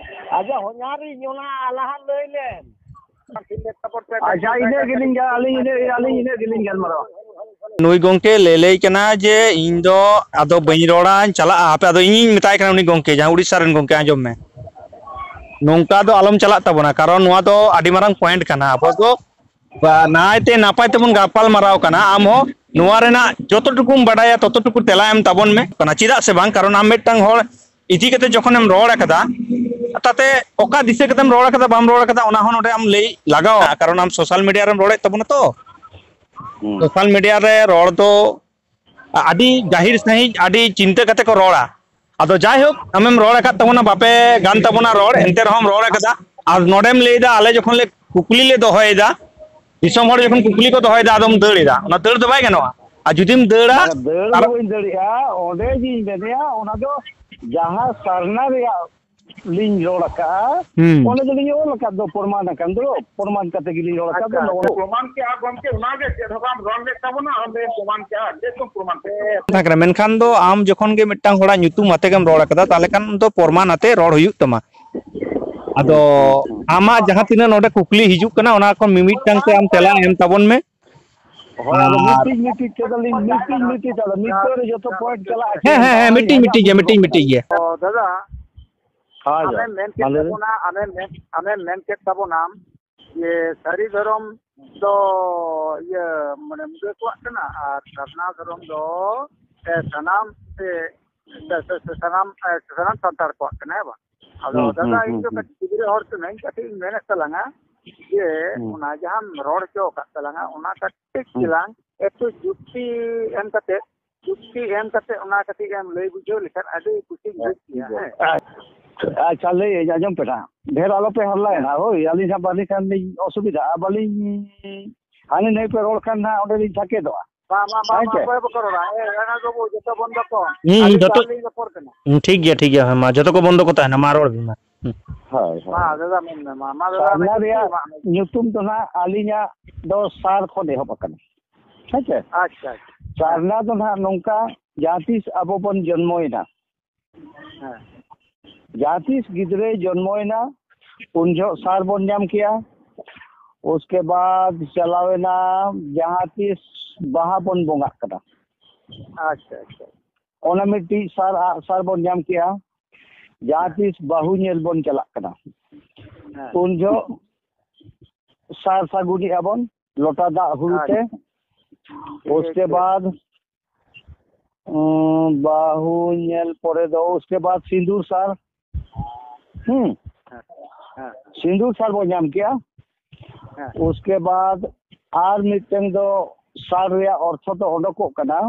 ᱟᱪᱪᱷᱟ, ᱦᱚᱧᱦᱟᱨᱤᱧ, ᱚᱱᱟ ᱞᱟᱦᱟ ᱞᱟᱹᱭ ᱞᱮᱢ᱾ ᱟᱪᱪᱷᱟ, ᱤᱱᱟᱹ ᱜᱮᱞᱤᱧ ᱜᱟ-, ᱟᱹᱞᱤᱧ ᱤᱱᱟᱹ, ᱟᱹᱞᱤᱧ ᱤᱱᱟᱹ ᱜᱮᱞᱤᱧ ᱜᱟᱞᱢᱟᱨᱟᱣᱟ᱾ ᱱᱩᱭ ᱜᱚᱝᱠᱮ ᱞᱟᱹᱭ ᱞᱟᱹᱭ ᱠᱟᱱᱟ ᱡᱮ ᱤᱧ ᱫᱚ ᱟᱫᱚ ᱵᱟᱹᱧ ᱨᱚᱲᱟ, ᱪᱟᱞᱟᱜᱼᱟ᱾ ᱦᱟᱯᱮ, ᱟᱫᱚ ᱤᱧᱤᱧ ᱢᱮᱛᱟᱭ ᱠᱟᱱᱟ ᱩᱱᱤ ᱜᱚᱝᱠᱮ, ᱡᱟᱦᱟᱸ ᱩᱲᱤᱥᱥᱟ ᱨᱮᱱ ᱜᱚᱝᱠᱮ, ᱟᱸᱡᱚᱢ ᱢᱮ᱾ ᱱᱚᱝᱠᱟ ᱫᱚ ᱟᱞᱚᱢ ᱪᱟᱞᱟᱜ ᱛᱟᱵᱚᱱᱟ, ᱠᱟᱨᱚᱱ ᱱᱚᱣᱟ ᱫᱚ ᱟᱹᱰᱤ ᱢᱟᱨᱟᱝ ᱯᱚᱭᱮᱱᱴ ᱠᱟᱱᱟ᱾ ᱟᱵᱚ ᱫᱚ ᱵᱟ-, ᱱᱟᱭᱛᱮ ᱱᱟᱯᱟᱭ ᱛᱮᱵᱚᱱ ᱜᱟᱯᱟᱞ ᱢᱟᱨᱟᱣ ᱠᱟᱱᱟ᱾ ᱟᱢ ᱦᱚᱸ ᱱᱚᱣᱟ ᱨᱮᱱᱟᱜ ᱡᱚᱛᱚ ᱴᱩᱠᱩᱢ ᱵᱟᱰᱟᱭᱟ, ᱛᱚᱛᱚ ᱴᱩᱠᱩ ᱛᱮᱞᱟ ᱮᱢ ᱛᱟᱵᱚᱱ ᱢᱮ᱾ ᱠᱟᱱᱟ᱾ ᱪᱮᱫᱟᱜ ᱥᱮ ᱵᱟᱝ? ᱠᱟᱨᱚᱱ ᱟᱢ ᱢᱤᱫᱴᱟᱝ ᱦᱚᱲ ᱤᱫᱤ ᱠᱟᱛᱮ ᱡᱚᱠᱷᱚᱱᱮᱢ ᱨᱚᱲ ᱟᱠᱟᱫᱟ, ᱛᱟᱛᱮ ᱚᱠᱟ ᱫᱤᱥᱟᱹ ᱠᱟᱛᱮᱢ ᱨᱚᱲ ᱟᱠᱟᱫᱟ, ᱵᱟᱢ ᱨᱚᱲ ᱟᱠᱟᱫᱟ, ᱚᱱᱟ ᱦᱚᱸ ᱱᱚᱰᱮ ᱟᱢ ᱞᱟᱹᱭ ᱞᱟᱜᱟᱣᱟ᱾ ᱠᱟᱨᱚᱱ ᱟᱢ ᱥᱳᱥᱟᱞ ᱢᱤᱰᱤᱭᱟ ᱨᱮᱢ ᱨᱚᱲᱮᱫ ᱛᱟᱵᱚᱱᱟ ᱛᱚ᱾ ᱦᱩᱸ᱾ ᱥᱳᱥᱟᱞ ᱢᱤᱰᱤᱭᱟ ᱨᱮ ᱨᱚᱲ ᱫᱚ ᱟᱹᱰᱤ ᱜᱟᱹᱦᱤᱨ ᱥᱟᱺᱦᱤᱡ, ᱟᱹᱰᱤ ᱪᱤᱱᱛᱟᱹ ᱠᱟᱛᱮ ᱠᱚ ᱨᱚᱲᱟ᱾ ᱟᱫᱚ ᱡᱟᱭᱦᱳᱠ, ᱟᱢᱮᱢ ᱨᱚᱲ ᱟᱠᱟᱫ ᱛᱟᱵᱚᱱᱟ, ᱵᱟᱯᱮ ᱜᱟᱱ ᱛᱟᱵᱚᱱᱟ ᱨᱚᱲ, ᱮᱱᱛᱮ ᱨᱮᱦᱚᱸᱢ ᱨᱚᱲ ᱟᱠᱟᱫᱟ᱾ ᱟᱨ ᱱᱚᱰᱮᱢ ᱞᱟᱹᱭᱫᱟ, ᱟᱞᱮ ᱡᱚᱠᱷᱚᱱ ᱞᱮ ᱠᱩᱠᱞᱤ ᱞᱮ ᱫᱚᱦᱚᱭᱮᱫᱟ, ᱫᱤᱥᱚᱢ ᱦᱚᱲ ᱡᱚᱠᱷᱚᱱ ᱠᱩᱠᱞᱤ ᱠᱚ ᱫᱚᱦᱚᱭᱮᱫᱟ, ᱟᱫᱚᱢ ᱫᱟᱹᱲ ᱮᱫᱟ᱾ ᱚᱱᱟ ᱫᱟᱹᱲ ᱫᱚ ᱵᱟᱭ ᱜᱟᱱᱚᱜᱼᱟ᱾ ᱟᱨ ᱡᱩᱫᱤᱢ ᱫᱟᱹᱲᱟ, ᱵᱟᱝ, ᱫᱟᱹᱲ ᱫᱚ ᱟᱨ ᱵᱟᱹᱧ ᱫᱟᱹᱲᱮᱜᱼᱟ, ᱚᱸᱰᱮ ᱜᱤᱧ ᱢᱮᱱᱮᱜᱼᱟ, ᱚᱱᱟ ᱫᱚ ᱡᱟᱦᱟᱸ ᱥᱟᱨᱱᱟ ᱨᱮᱭᱟᱜ ᱞᱤᱧ ᱨᱚᱲ ᱟᱠᱟᱜᱼᱟ, ᱦᱩᱸ᱾ ᱚᱱᱮ ᱡᱮᱞᱤᱧ ᱚᱞ ᱟᱠᱟᱫ ᱫᱚ, ᱯᱨᱚᱢᱟᱱ ᱟᱠᱟᱱ ᱫᱚ, ᱯᱨᱚᱢᱟᱱ ᱠᱟᱛᱮ ᱜᱮᱞᱤᱧ ᱨᱚᱲ ᱟᱠᱟᱫ ᱫᱚ, ᱟᱪᱪᱷᱟ, ᱱᱚᱜᱼᱚ ᱱᱚᱣᱟ᱾ ᱯᱨᱚᱢᱟᱱ ᱠᱮᱜᱼᱟ ᱜᱚᱢᱠᱮ, ᱚᱱᱟᱜᱮ ᱪᱮᱫ ᱦᱚᱸ ᱵᱟᱢ ᱨᱚᱲ ᱞᱮᱫ ᱛᱟᱵᱚᱱᱟ, ᱟᱢ ᱫᱚᱢ ᱯᱨᱚᱢᱟᱱ ᱠᱮᱜᱼᱟ, ᱪᱮᱫ ᱠᱚᱢ ᱯᱨᱚᱢᱟᱱ ᱠᱮᱜᱼᱟ? ᱛᱟᱦᱮᱸ ᱠᱟᱱᱟ, ᱢᱮᱱᱠᱷᱟᱱ ᱫᱚ ᱟᱢ ᱡᱚᱠᱷᱚᱱ ᱜᱮ ᱢᱤᱫᱴᱟᱝ ᱦᱚᱲᱟᱜ ᱧᱩᱛᱩᱢ ᱟᱛᱮ ᱜᱮᱢ ᱨᱚᱲ ᱟᱠᱟᱫᱟ, ᱛᱟᱦᱚᱞᱮ ᱠᱷᱟᱱ ᱫᱚ ᱯᱨᱚᱢᱟᱱ ᱟᱛᱮ ᱨᱚᱲ ᱦᱩᱭᱩᱜ ᱛᱟᱢᱟ᱾ ᱟᱫᱚ ᱦᱩᱸ, ᱦᱩᱸ, ᱦᱩᱸ᱾ ᱟᱢᱟᱜ ᱡᱟᱦᱟᱸ ᱛᱤᱱᱟᱹᱜ ᱱᱚᱰᱮ ᱠᱩᱠᱞᱤ ᱦᱤᱡᱩᱜ ᱠᱟᱱᱟ, ᱚᱱᱟ ᱠᱚ ᱢᱤᱢᱤᱫᱴᱟᱝ ᱛᱮ ᱟᱢ ᱛᱮᱞᱟ ᱮᱢ ᱛᱟᱵᱚᱱ ᱢᱮ᱾ ᱦᱳᱭ, ᱟᱫᱚ ᱟᱨ ᱢᱤᱫᱴᱤᱡ ᱢᱤᱫᱴᱤᱡ ᱛᱮᱫᱚ ᱞᱤᱧ, ᱢᱤᱫᱴᱤᱡ ᱢᱤᱫᱴᱤᱡ ᱛᱮᱫᱚ ᱢᱤᱫ ᱫᱚ ᱡᱚᱛᱚ ᱯᱚᱭᱮᱱᱴ ᱪᱟᱞᱟᱜᱼᱟ᱾ ᱦᱮᱸ, ᱦᱮᱸ, ᱦᱮᱸ, ᱢᱤᱫᱴᱤᱡ, ᱢᱤᱫᱴᱤᱡ ᱜᱮ, ᱢᱤᱫᱴᱤᱡ, ᱢᱤᱫᱴᱤᱡ ᱜᱮ᱾ ᱚ, ᱫᱟᱫᱟ, ᱦᱳᱭ, ᱟᱢᱮᱢ ᱢᱮᱱ ᱠᱮᱫ ᱢᱟ ᱞᱟᱹᱭ ᱵᱮᱱ᱾ ᱛᱟᱵᱚᱱᱟ, ᱟᱢᱮᱢ ᱢᱮᱱ, ᱟᱢᱮᱢ ᱢᱮᱱ ᱠᱮᱫ ᱛᱟᱵᱚᱱᱟᱢ ᱡᱮ ᱥᱟᱹᱨᱤ ᱫᱷᱚᱨᱚᱢ ᱫᱚ ᱤᱭᱟᱹ ᱢᱟᱱᱮ ᱢᱩᱰᱟᱹ ᱠᱚᱣᱟᱜ ᱠᱟᱱᱟ, ᱟᱨ ᱥᱟᱨᱱᱟ ᱫᱷᱚᱨᱚᱢ ᱫᱚ ᱮ, ᱥᱟᱱᱟᱢ ᱮ, ᱥᱮ, ᱥᱮ, ᱥᱮ, ᱥᱟᱱᱟᱢ ᱮ, ᱥᱟᱱᱟᱢ ᱥᱟᱱᱛᱟᱲ ᱠᱚᱣᱟᱜ ᱠᱟᱱᱟ, ᱦᱮᱸ ᱵᱟᱝ? ᱟᱫᱚ ᱦᱩᱸ, ᱫᱟᱫᱟ, ᱦᱩᱸ, ᱤᱧ ᱫᱚ ᱦᱩᱸ, ᱦᱩᱸ᱾ ᱠᱟᱹᱴᱤᱡ ᱜᱤᱫᱽᱨᱟᱹ ᱦᱚᱲ ᱠᱟᱹᱱᱟᱹᱧ, ᱠᱟᱹᱴᱤᱡ ᱤᱧ ᱢᱮᱱᱮᱫ ᱛᱟᱞᱟᱝᱟ ᱡᱮ ᱦᱩᱸ᱾ ᱚᱱᱟ ᱡᱟᱦᱟᱸᱢ ᱨᱚᱲ ᱦᱚᱪᱚ ᱟᱠᱟᱫ ᱛᱟᱞᱟᱝᱟ, ᱚᱱᱟ ᱠᱟᱹᱴᱤᱡ ᱦᱩᱸ᱾ ᱪᱮᱞᱟᱝ ᱮᱠᱴᱩ ᱡᱩᱠᱛᱤ ᱮᱢ ᱠᱟᱛᱮ, ᱡᱩᱠᱛᱤ ᱮᱢ ᱠᱟᱛᱮ ᱚᱱᱟ ᱠᱟᱹᱴᱤᱡ ᱮᱢ ᱞᱟᱹᱭ ᱵᱩᱡᱷᱟᱹᱣ ᱞᱮᱠᱷᱟᱱ ᱟᱹᱰᱤ ᱠᱩᱥᱤᱧ ᱵᱩᱡᱽ ᱠᱮᱭᱟ, ᱦᱮᱸ᱾ ᱟᱪᱪᱷᱟ, ᱟᱪᱪᱷᱟ, ᱞᱟᱹᱭᱟᱹᱧ, ᱟᱸᱡᱚᱢ ᱯᱮ ᱱᱟᱦᱟᱜ᱾ ᱰᱷᱮᱨ ᱟᱞᱚᱯᱮ ᱦᱟᱨᱞᱟᱭᱟ ᱦᱮᱸ᱾ ᱱᱟᱦᱟᱜ, ᱦᱳᱭ, ᱟᱹᱞᱤᱧ ᱦᱟᱸᱜ ᱵᱟᱹᱞᱤᱧ ᱠᱷᱟᱱ ᱞᱤᱧ ᱚᱥᱩᱵᱤᱫᱷᱟᱜᱼᱟ, ᱵᱟᱹᱞᱤᱧ, ᱦᱟᱹᱱᱤ ᱱᱟᱹᱭ ᱯᱮ ᱨᱚᱲ ᱠᱷᱟᱱ ᱱᱟᱦᱟᱜ ᱚᱸᱰᱮ ᱞᱤᱧ ᱥᱟᱠᱮᱛᱚᱜᱼᱟ᱾ ᱢᱟ, ᱢᱟ, ᱢᱟ, ᱦᱮᱸ ᱢᱟ, ᱪᱮ? ᱚᱠᱚᱭ ᱵᱟᱠᱚ ᱨᱚᱲᱟ? ᱮ, ᱨᱟᱱᱟ ᱵᱟᱹᱵᱩ, ᱡᱚᱛᱚ ᱵᱚᱱᱫᱚ ᱠᱚ᱾ ᱦᱩᱸ, ᱟᱹᱞᱤᱧ ᱡᱚᱛᱚ ᱵᱟᱝ ᱞᱤᱧ ᱨᱚᱯᱚᱲ ᱠᱟᱱᱟ᱾ ᱦᱩᱸ, ᱴᱷᱤᱠ ᱜᱮᱭᱟ, ᱴᱷᱤᱠ ᱜᱮᱭᱟ, ᱦᱮᱸ, ᱢᱟ, ᱡᱚᱛᱚ ᱠᱚ ᱵᱚᱱᱫᱚ ᱠᱚ ᱛᱟᱦᱮᱱᱟ, ᱢᱟ, ᱨᱚᱲ ᱵᱤᱱ, ᱢᱟ᱾ ᱦᱩᱸ᱾ ᱦᱳᱭ, ᱦᱳᱭ᱾ ᱢᱟ, ᱫᱟᱫᱟ, ᱢᱮᱱ ᱢᱮ, ᱢᱟ, ᱢᱟ, ᱫᱟᱫᱟ, ᱥᱟᱨᱱᱟ ᱢᱮᱱ ᱢᱮ, ᱨᱮᱭᱟᱜ ᱢᱟ, ᱢᱮᱱ ᱢᱮ᱾ ᱧᱩᱛᱩᱢ ᱫᱚ ᱱᱟᱦᱟᱜ ᱟᱹᱞᱤᱧᱟᱜ ᱫᱚ ᱥᱟᱨ ᱠᱷᱚᱱ ᱮᱦᱚᱵ ᱟᱠᱟᱱᱟ, ᱦᱮᱸ ᱪᱮ? ᱟᱪᱪᱷᱟ, ᱟᱪᱪᱷᱟ᱾ ᱥᱟᱨᱱᱟ ᱫᱚ ᱱᱟᱦᱟᱜ ᱱᱚᱝᱠᱟ, ᱡᱟᱦᱟᱸ ᱛᱤᱥ ᱟᱵᱚ ᱵᱚᱱ ᱡᱚᱱᱢᱚᱭᱮᱱᱟ, ᱦᱮᱸ᱾ ᱡᱟᱦᱟᱸ ᱛᱤᱥ ᱜᱤᱫᱽᱨᱟᱹᱭ ᱡᱚᱱᱢᱚᱭᱮᱱᱟ, ᱩᱱ ᱡᱚᱦᱚᱜ ᱥᱟᱨ ᱵᱚᱱ ᱧᱟᱢ ᱠᱮᱜᱼᱟ᱾ ᱩᱥᱠᱮ ᱵᱟᱫ ᱪᱟᱞᱟᱣᱮᱱᱟ, ᱡᱟᱦᱟᱸ ᱛᱤᱥ ᱵᱟᱦᱟ ᱵᱚᱱ ᱵᱚᱸᱜᱟᱜ ᱠᱟᱱᱟ, ᱟᱪᱪᱷᱟ, ᱟᱪᱪᱷᱟ᱾ ᱚᱱᱟ ᱢᱤᱫᱴᱤᱡ ᱥᱟᱨ, ᱟᱜ ᱥᱟᱨ ᱵᱚᱱ ᱧᱟᱢ ᱠᱮᱜᱼᱟ᱾ ᱡᱟᱦᱟᱸ ᱦᱮᱸ᱾ ᱛᱤᱥ ᱵᱟᱹᱦᱩ ᱧᱮᱞ ᱵᱚᱱ ᱪᱟᱞᱟᱜ ᱠᱟᱱᱟ, ᱦᱮᱸ᱾ ᱩᱱ ᱡᱚᱦᱚᱜ ᱥᱟᱨ ᱥᱟᱹᱜᱩᱱᱮᱜᱼᱟ ᱵᱚᱱ ᱞᱚᱴᱟ ᱫᱟᱜ ᱦᱩᱲᱩ ᱛᱮ᱾ ᱟᱪᱪᱷᱟ᱾ ᱩᱥᱠᱮ ᱴᱷᱤᱠ, ᱴᱷᱤᱠ᱾ ᱵᱟᱫ, ᱩᱸ, ᱵᱟᱹᱦᱩ ᱧᱮᱞ ᱯᱚᱨᱮ ᱫᱚ ᱩᱥᱠᱮ ᱵᱟᱫ ᱥᱤᱸᱫᱩᱨ ᱥᱟᱨ᱾ ᱦᱩᱸ᱾ ᱦᱮᱸ, ᱦᱮᱸ᱾ ᱥᱤᱸᱫᱩᱨ ᱥᱟᱨ ᱵᱚᱱ ᱧᱟᱢ ᱠᱮᱜᱼᱟ᱾ ᱦᱮᱸ᱾ ᱩᱥᱠᱮ ᱵᱟᱫ ᱟᱨ ᱢᱤᱫᱴᱟᱝ ᱫᱚ ᱥᱟᱨ ᱨᱮᱭᱟᱜ ᱚᱨᱛᱷᱚ ᱫᱚ ᱚᱰᱚᱠᱚᱜ ᱠᱟᱱᱟ,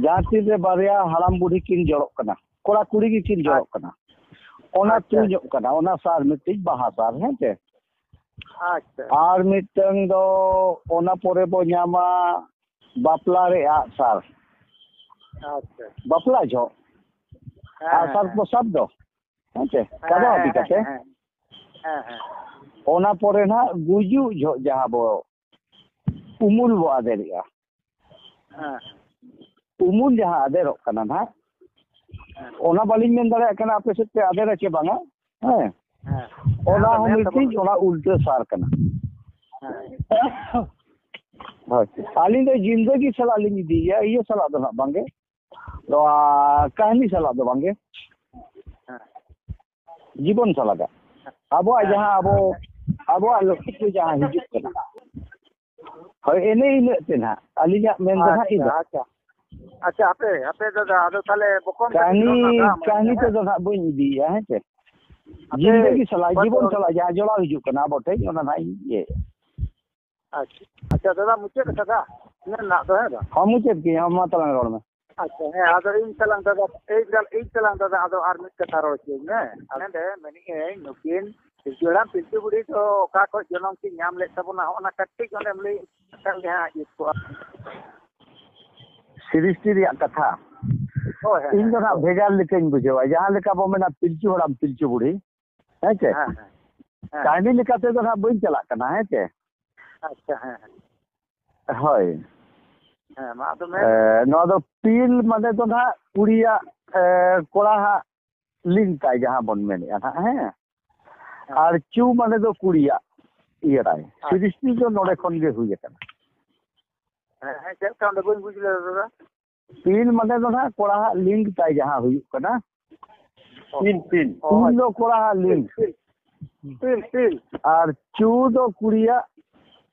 ᱡᱟᱦᱟᱸ ᱛᱤᱱ ᱨᱮ ᱵᱟᱨᱭᱟ ᱦᱟᱲᱟᱢ ᱵᱩᱲᱦᱤ ᱠᱤᱱ ᱡᱚᱲᱚᱜ ᱠᱟᱱᱟ, ᱠᱚᱲᱟ ᱠᱩᱲᱤ ᱜᱮᱠᱤᱱ ᱡᱚᱲᱚᱜ ᱠᱟᱱᱟ, ᱚᱱᱟ ᱟᱪᱪᱷᱟ, ᱛᱩᱧᱚᱜ ᱟᱪᱪᱷᱟ᱾ ᱠᱟᱱᱟ, ᱚᱱᱟ ᱥᱟᱨ ᱢᱤᱫᱴᱤᱡ ᱵᱟᱦᱟ ᱥᱟᱨ, ᱦᱮᱸ ᱪᱮ? ᱟᱪᱪᱷᱟ᱾ ᱟᱨ ᱢᱤᱫᱴᱟᱝ ᱫᱚ ᱚᱱᱟ ᱯᱚᱨᱮ ᱵᱚ ᱧᱟᱢᱟ ᱵᱟᱯᱞᱟ ᱨᱮ ᱟᱜ ᱥᱟᱨ᱾ ᱟᱪᱪᱷᱟ᱾ ᱵᱟᱯᱞᱟ ᱡᱚᱦᱚᱜ ᱦᱮᱸ, ᱟᱜ ᱦᱮᱸ, ᱥᱟᱨ ᱦᱮᱸ᱾ ᱠᱚ ᱥᱟᱵ ᱫᱚ, ᱦᱮᱸ ᱪᱮ? ᱦᱮᱸ, ᱪᱟᱵᱟ ᱦᱮᱸ, ᱤᱫᱤ ᱦᱮᱸ, ᱠᱟᱛᱮ᱾ ᱦᱮᱸ᱾ ᱦᱮᱸ, ᱦᱮᱸ᱾ ᱚᱱᱟ ᱯᱚᱨᱮ ᱱᱟᱦᱟᱜ ᱜᱩᱡᱩᱜ ᱡᱚᱦᱚᱜ ᱡᱟᱦᱟᱸ ᱵᱚ ᱩᱢᱩᱞ ᱵᱚ ᱟᱫᱮᱨᱮᱜᱼᱟ᱾ ᱦᱮᱸ᱾ ᱩᱢᱩᱞ ᱡᱟᱦᱟᱸ ᱟᱫᱮᱨᱚᱜ ᱠᱟᱱᱟ ᱱᱟᱦᱟᱜ, ᱦᱮᱸ᱾ ᱚᱱᱟ ᱵᱟᱹᱞᱤᱧ ᱢᱮᱱ ᱫᱟᱲᱮᱭᱟᱜ ᱠᱟᱱᱟ ᱟᱯᱮ ᱥᱮᱫ ᱯᱮ ᱟᱫᱮᱨᱟ ᱪᱮ ᱵᱟᱝᱟ? ᱦᱮᱸ᱾ ᱦᱮᱸ᱾ ᱚᱱᱟ ᱟᱫᱚ ᱦᱚᱸ ᱢᱮᱱ ᱢᱤᱫᱴᱤᱡ, ᱛᱟᱵᱚᱱ ᱚᱱᱟ ᱩᱞᱴᱟᱹ ᱥᱟᱨ ᱠᱟᱱᱟ᱾ ᱦᱮᱸ᱾ ᱦᱳᱭ᱾ ᱟᱹᱞᱤᱧ ᱫᱚ ᱡᱤᱱᱫᱮᱜᱤ ᱥᱟᱞᱟᱜ ᱞᱤᱧ ᱤᱫᱤᱭᱮᱭᱟ, ᱤᱭᱟᱹ ᱥᱟᱞᱟᱜ ᱫᱚ ᱱᱟᱦᱟᱜ ᱵᱟᱝᱜᱮ᱾ ᱱᱚᱣᱟ ᱠᱟᱹᱦᱱᱤ ᱥᱟᱞᱟᱜ ᱫᱚ ᱵᱟᱝᱜᱮ᱾ ᱦᱮᱸ᱾ ᱡᱤᱵᱚᱱ ᱥᱟᱞᱟᱜᱟᱜ᱾ ᱟᱵᱚᱣᱟᱜ ᱦᱮᱸ᱾ ᱡᱟᱦᱟᱸ ᱟᱵᱚ, ᱟᱵᱚᱣᱟᱜ ᱞᱟᱹᱠᱛᱤ ᱨᱮ ᱡᱟᱦᱟᱸ ᱦᱤᱡᱩᱜ ᱠᱟᱱᱟ᱾ ᱦᱳᱭ, ᱮᱱᱮ ᱦᱤᱞᱳᱜ ᱛᱮ ᱱᱟᱦᱟᱜ ᱟᱹᱞᱤᱧᱟᱜ ᱢᱮᱱ ᱫᱚ ᱱᱟᱦᱟᱜ ᱟᱪᱪᱷᱟ, ᱤᱱᱟᱹ᱾ ᱟᱪᱪᱷᱟ᱾ ᱟᱪᱪᱷᱟ, ᱦᱟᱯᱮ, ᱦᱟᱯᱮ ᱫᱟᱫᱟ, ᱟᱫᱚ ᱛᱟᱦᱞᱮ ᱵᱚᱠᱚᱢ ᱠᱟᱹᱦᱱᱤ, ᱠᱟᱹᱴᱤᱡ ᱨᱚᱲ ᱞᱟᱜᱟᱣ ᱢᱮ, ᱠᱟᱹᱦᱱᱤ ᱦᱮᱸ? ᱛᱮᱫᱚ ᱱᱟᱦᱟᱜ ᱵᱟᱹᱧ ᱤᱫᱤᱭᱮᱫᱼᱟ, ᱦᱮᱸ ᱪᱮ? ᱦᱟᱯᱮ, ᱡᱤᱱᱫᱮᱜᱤ ᱥᱟᱞᱟᱜ, ᱚᱠᱚᱭ ᱠᱚ ᱡᱤᱵᱚᱱ ᱨᱚᱲ? ᱥᱟᱞᱟᱜ ᱡᱟᱦᱟᱸ ᱡᱚᱲᱟᱣ ᱦᱤᱡᱩᱜ ᱠᱟᱱᱟ ᱟᱵᱚ ᱴᱷᱮᱱ, ᱚᱱᱟ ᱱᱟᱦᱟᱜ ᱤᱧ ᱤᱭᱟᱹᱭᱮᱫᱼᱟ᱾ ᱟᱪᱪᱷᱟ, ᱟᱪᱪᱷᱟ ᱫᱟᱫᱟ, ᱢᱩᱪᱟᱹᱫ ᱠᱟᱛᱷᱟ ᱫᱟ, ᱤᱱᱟᱹ ᱨᱮᱱᱟᱜ ᱫᱚ, ᱦᱮᱸ ᱫᱟ? ᱦᱚᱸ, ᱢᱩᱪᱟᱹᱫ ᱠᱮᱜᱼᱟᱹᱧ, ᱦᱚᱸ, ᱢᱟ ᱛᱟᱞᱟᱝ ᱨᱚᱲ ᱢᱮ᱾ ᱟᱪᱪᱷᱟ, ᱦᱮᱸ, ᱟᱫᱚ ᱤᱧ ᱛᱟᱞᱟᱝ ᱫᱟᱫᱟ, ᱤᱧ ᱛᱟᱞᱟᱝ, ᱤᱧ ᱛᱟᱞᱟᱝ ᱫᱟᱫᱟ, ᱟᱫᱚ ᱟᱨ ᱢᱤᱫ ᱠᱟᱛᱷᱟ ᱨᱚᱲ ᱦᱚᱪᱚᱧ ᱢᱮ᱾ ᱟᱨ ᱱᱚᱰᱮ ᱢᱮᱱᱮᱫ ᱟᱹᱧ, ᱱᱩᱠᱤᱱ ᱯᱤᱞᱪᱩ ᱦᱟᱲᱟᱢ ᱯᱤᱞᱪᱩ ᱵᱩᱲᱦᱤ ᱫᱚ ᱚᱠᱟ ᱠᱷᱚᱱ ᱡᱚᱱᱚᱢ ᱠᱤᱱ ᱧᱟᱢ ᱞᱮᱫ ᱛᱟᱵᱚᱱᱟ, ᱦᱚᱸᱜᱼᱚ ᱱᱟ ᱠᱟᱹᱴᱤᱡ ᱚᱸᱰᱮᱢ ᱞᱟᱹᱭ ᱞᱮᱠᱷᱟᱱ ᱜᱮ ᱦᱟᱸᱜ ᱡᱩᱛ ᱠᱚᱜᱼᱟ᱾ ᱥᱨᱤᱥᱴᱤ ᱨᱮᱭᱟᱜ ᱠᱟᱛᱷᱟ ᱦᱳᱭ, ᱦᱮᱸ, ᱤᱧ ᱫᱚ ᱦᱮᱸ, ᱱᱟᱜ ᱦᱳᱭ᱾ ᱵᱷᱮᱜᱟᱨ ᱞᱮᱠᱟᱧ ᱵᱩᱡᱷᱟᱹᱣᱟ᱾ ᱡᱟᱦᱟᱸ ᱞᱮᱠᱟ ᱵᱚ ᱢᱮᱱᱟ ᱯᱤᱞᱪᱩ ᱦᱟᱲᱟᱢ ᱯᱤᱞᱪᱩ ᱵᱩᱲᱦᱤ, ᱦᱮᱸ ᱪᱮ? ᱦᱮᱸ, ᱦᱮᱸ, ᱦᱮᱸ᱾ ᱠᱟᱹᱦᱱᱤ ᱞᱮᱠᱟ ᱛᱮᱫᱚ ᱱᱟᱜ ᱵᱟᱹᱧ ᱪᱟᱞᱟᱜ ᱠᱟᱱᱟ, ᱦᱮᱸ ᱪᱮ? ᱟᱪᱪᱷᱟ, ᱦᱮᱸ, ᱦᱮᱸ᱾ ᱦᱳᱭ᱾ ᱦᱮᱸ, ᱢᱟ ᱟᱫᱚ ᱢᱮᱱ ᱮ, ᱢᱮ᱾ ᱱᱚᱣᱟ ᱫᱚ ᱯᱤᱞ ᱢᱟᱱᱮ ᱫᱚ ᱱᱟᱜ ᱠᱩᱲᱤᱭᱟᱜ, ᱮ, ᱠᱚᱲᱟ ᱦᱟᱜ ᱞᱤᱝ ᱛᱟᱭ ᱡᱟᱦᱟᱸ ᱵᱚᱱ ᱢᱮᱱᱮᱫᱼᱟ ᱱᱟᱜ, ᱦᱮᱸ? ᱦᱮᱸ᱾ ᱟᱨ ᱪᱩ ᱢᱟᱱᱮ ᱫᱚ ᱠᱩᱲᱤᱭᱟᱜ ᱤᱭᱟᱹ ᱛᱟᱭ᱾ ᱟᱪᱪᱷᱟ᱾ ᱥᱨᱤᱥᱴᱤ ᱫᱚ ᱱᱚᱰᱮ ᱠᱷᱚᱱ ᱜᱮ ᱦᱩᱭ ᱟᱠᱟᱱᱟ᱾ ᱦᱮᱸ, ᱦᱮᱸ, ᱪᱮᱫ ᱞᱮᱠᱟ ᱚᱸᱰᱮ ᱵᱟᱹᱧ ᱵᱩᱡᱽ ᱞᱮᱫᱟ ᱫᱟᱫᱟ? ᱯᱤᱞ ᱢᱟᱱᱮ ᱫᱚ ᱱᱟᱜ ᱠᱚᱲᱟ ᱦᱟᱜ ᱞᱤᱝ ᱛᱟᱭ ᱡᱟᱦᱟᱸ ᱦᱩᱭᱩᱜ ᱠᱟᱱᱟ᱾ ᱚ᱾ Pill, pill. ᱚ, ᱯᱤᱞ ᱫᱚ ᱟᱪᱪᱷᱟ᱾ ᱠᱚᱲᱟ ᱦᱟᱜ ᱞᱤᱝ᱾ ᱯᱤᱞ, ᱯᱤᱞ᱾ ᱯᱤᱞ, ᱯᱤᱞ᱾ ᱟᱨ ᱪᱩ ᱫᱚ ᱠᱩᱲᱤᱭᱟᱜ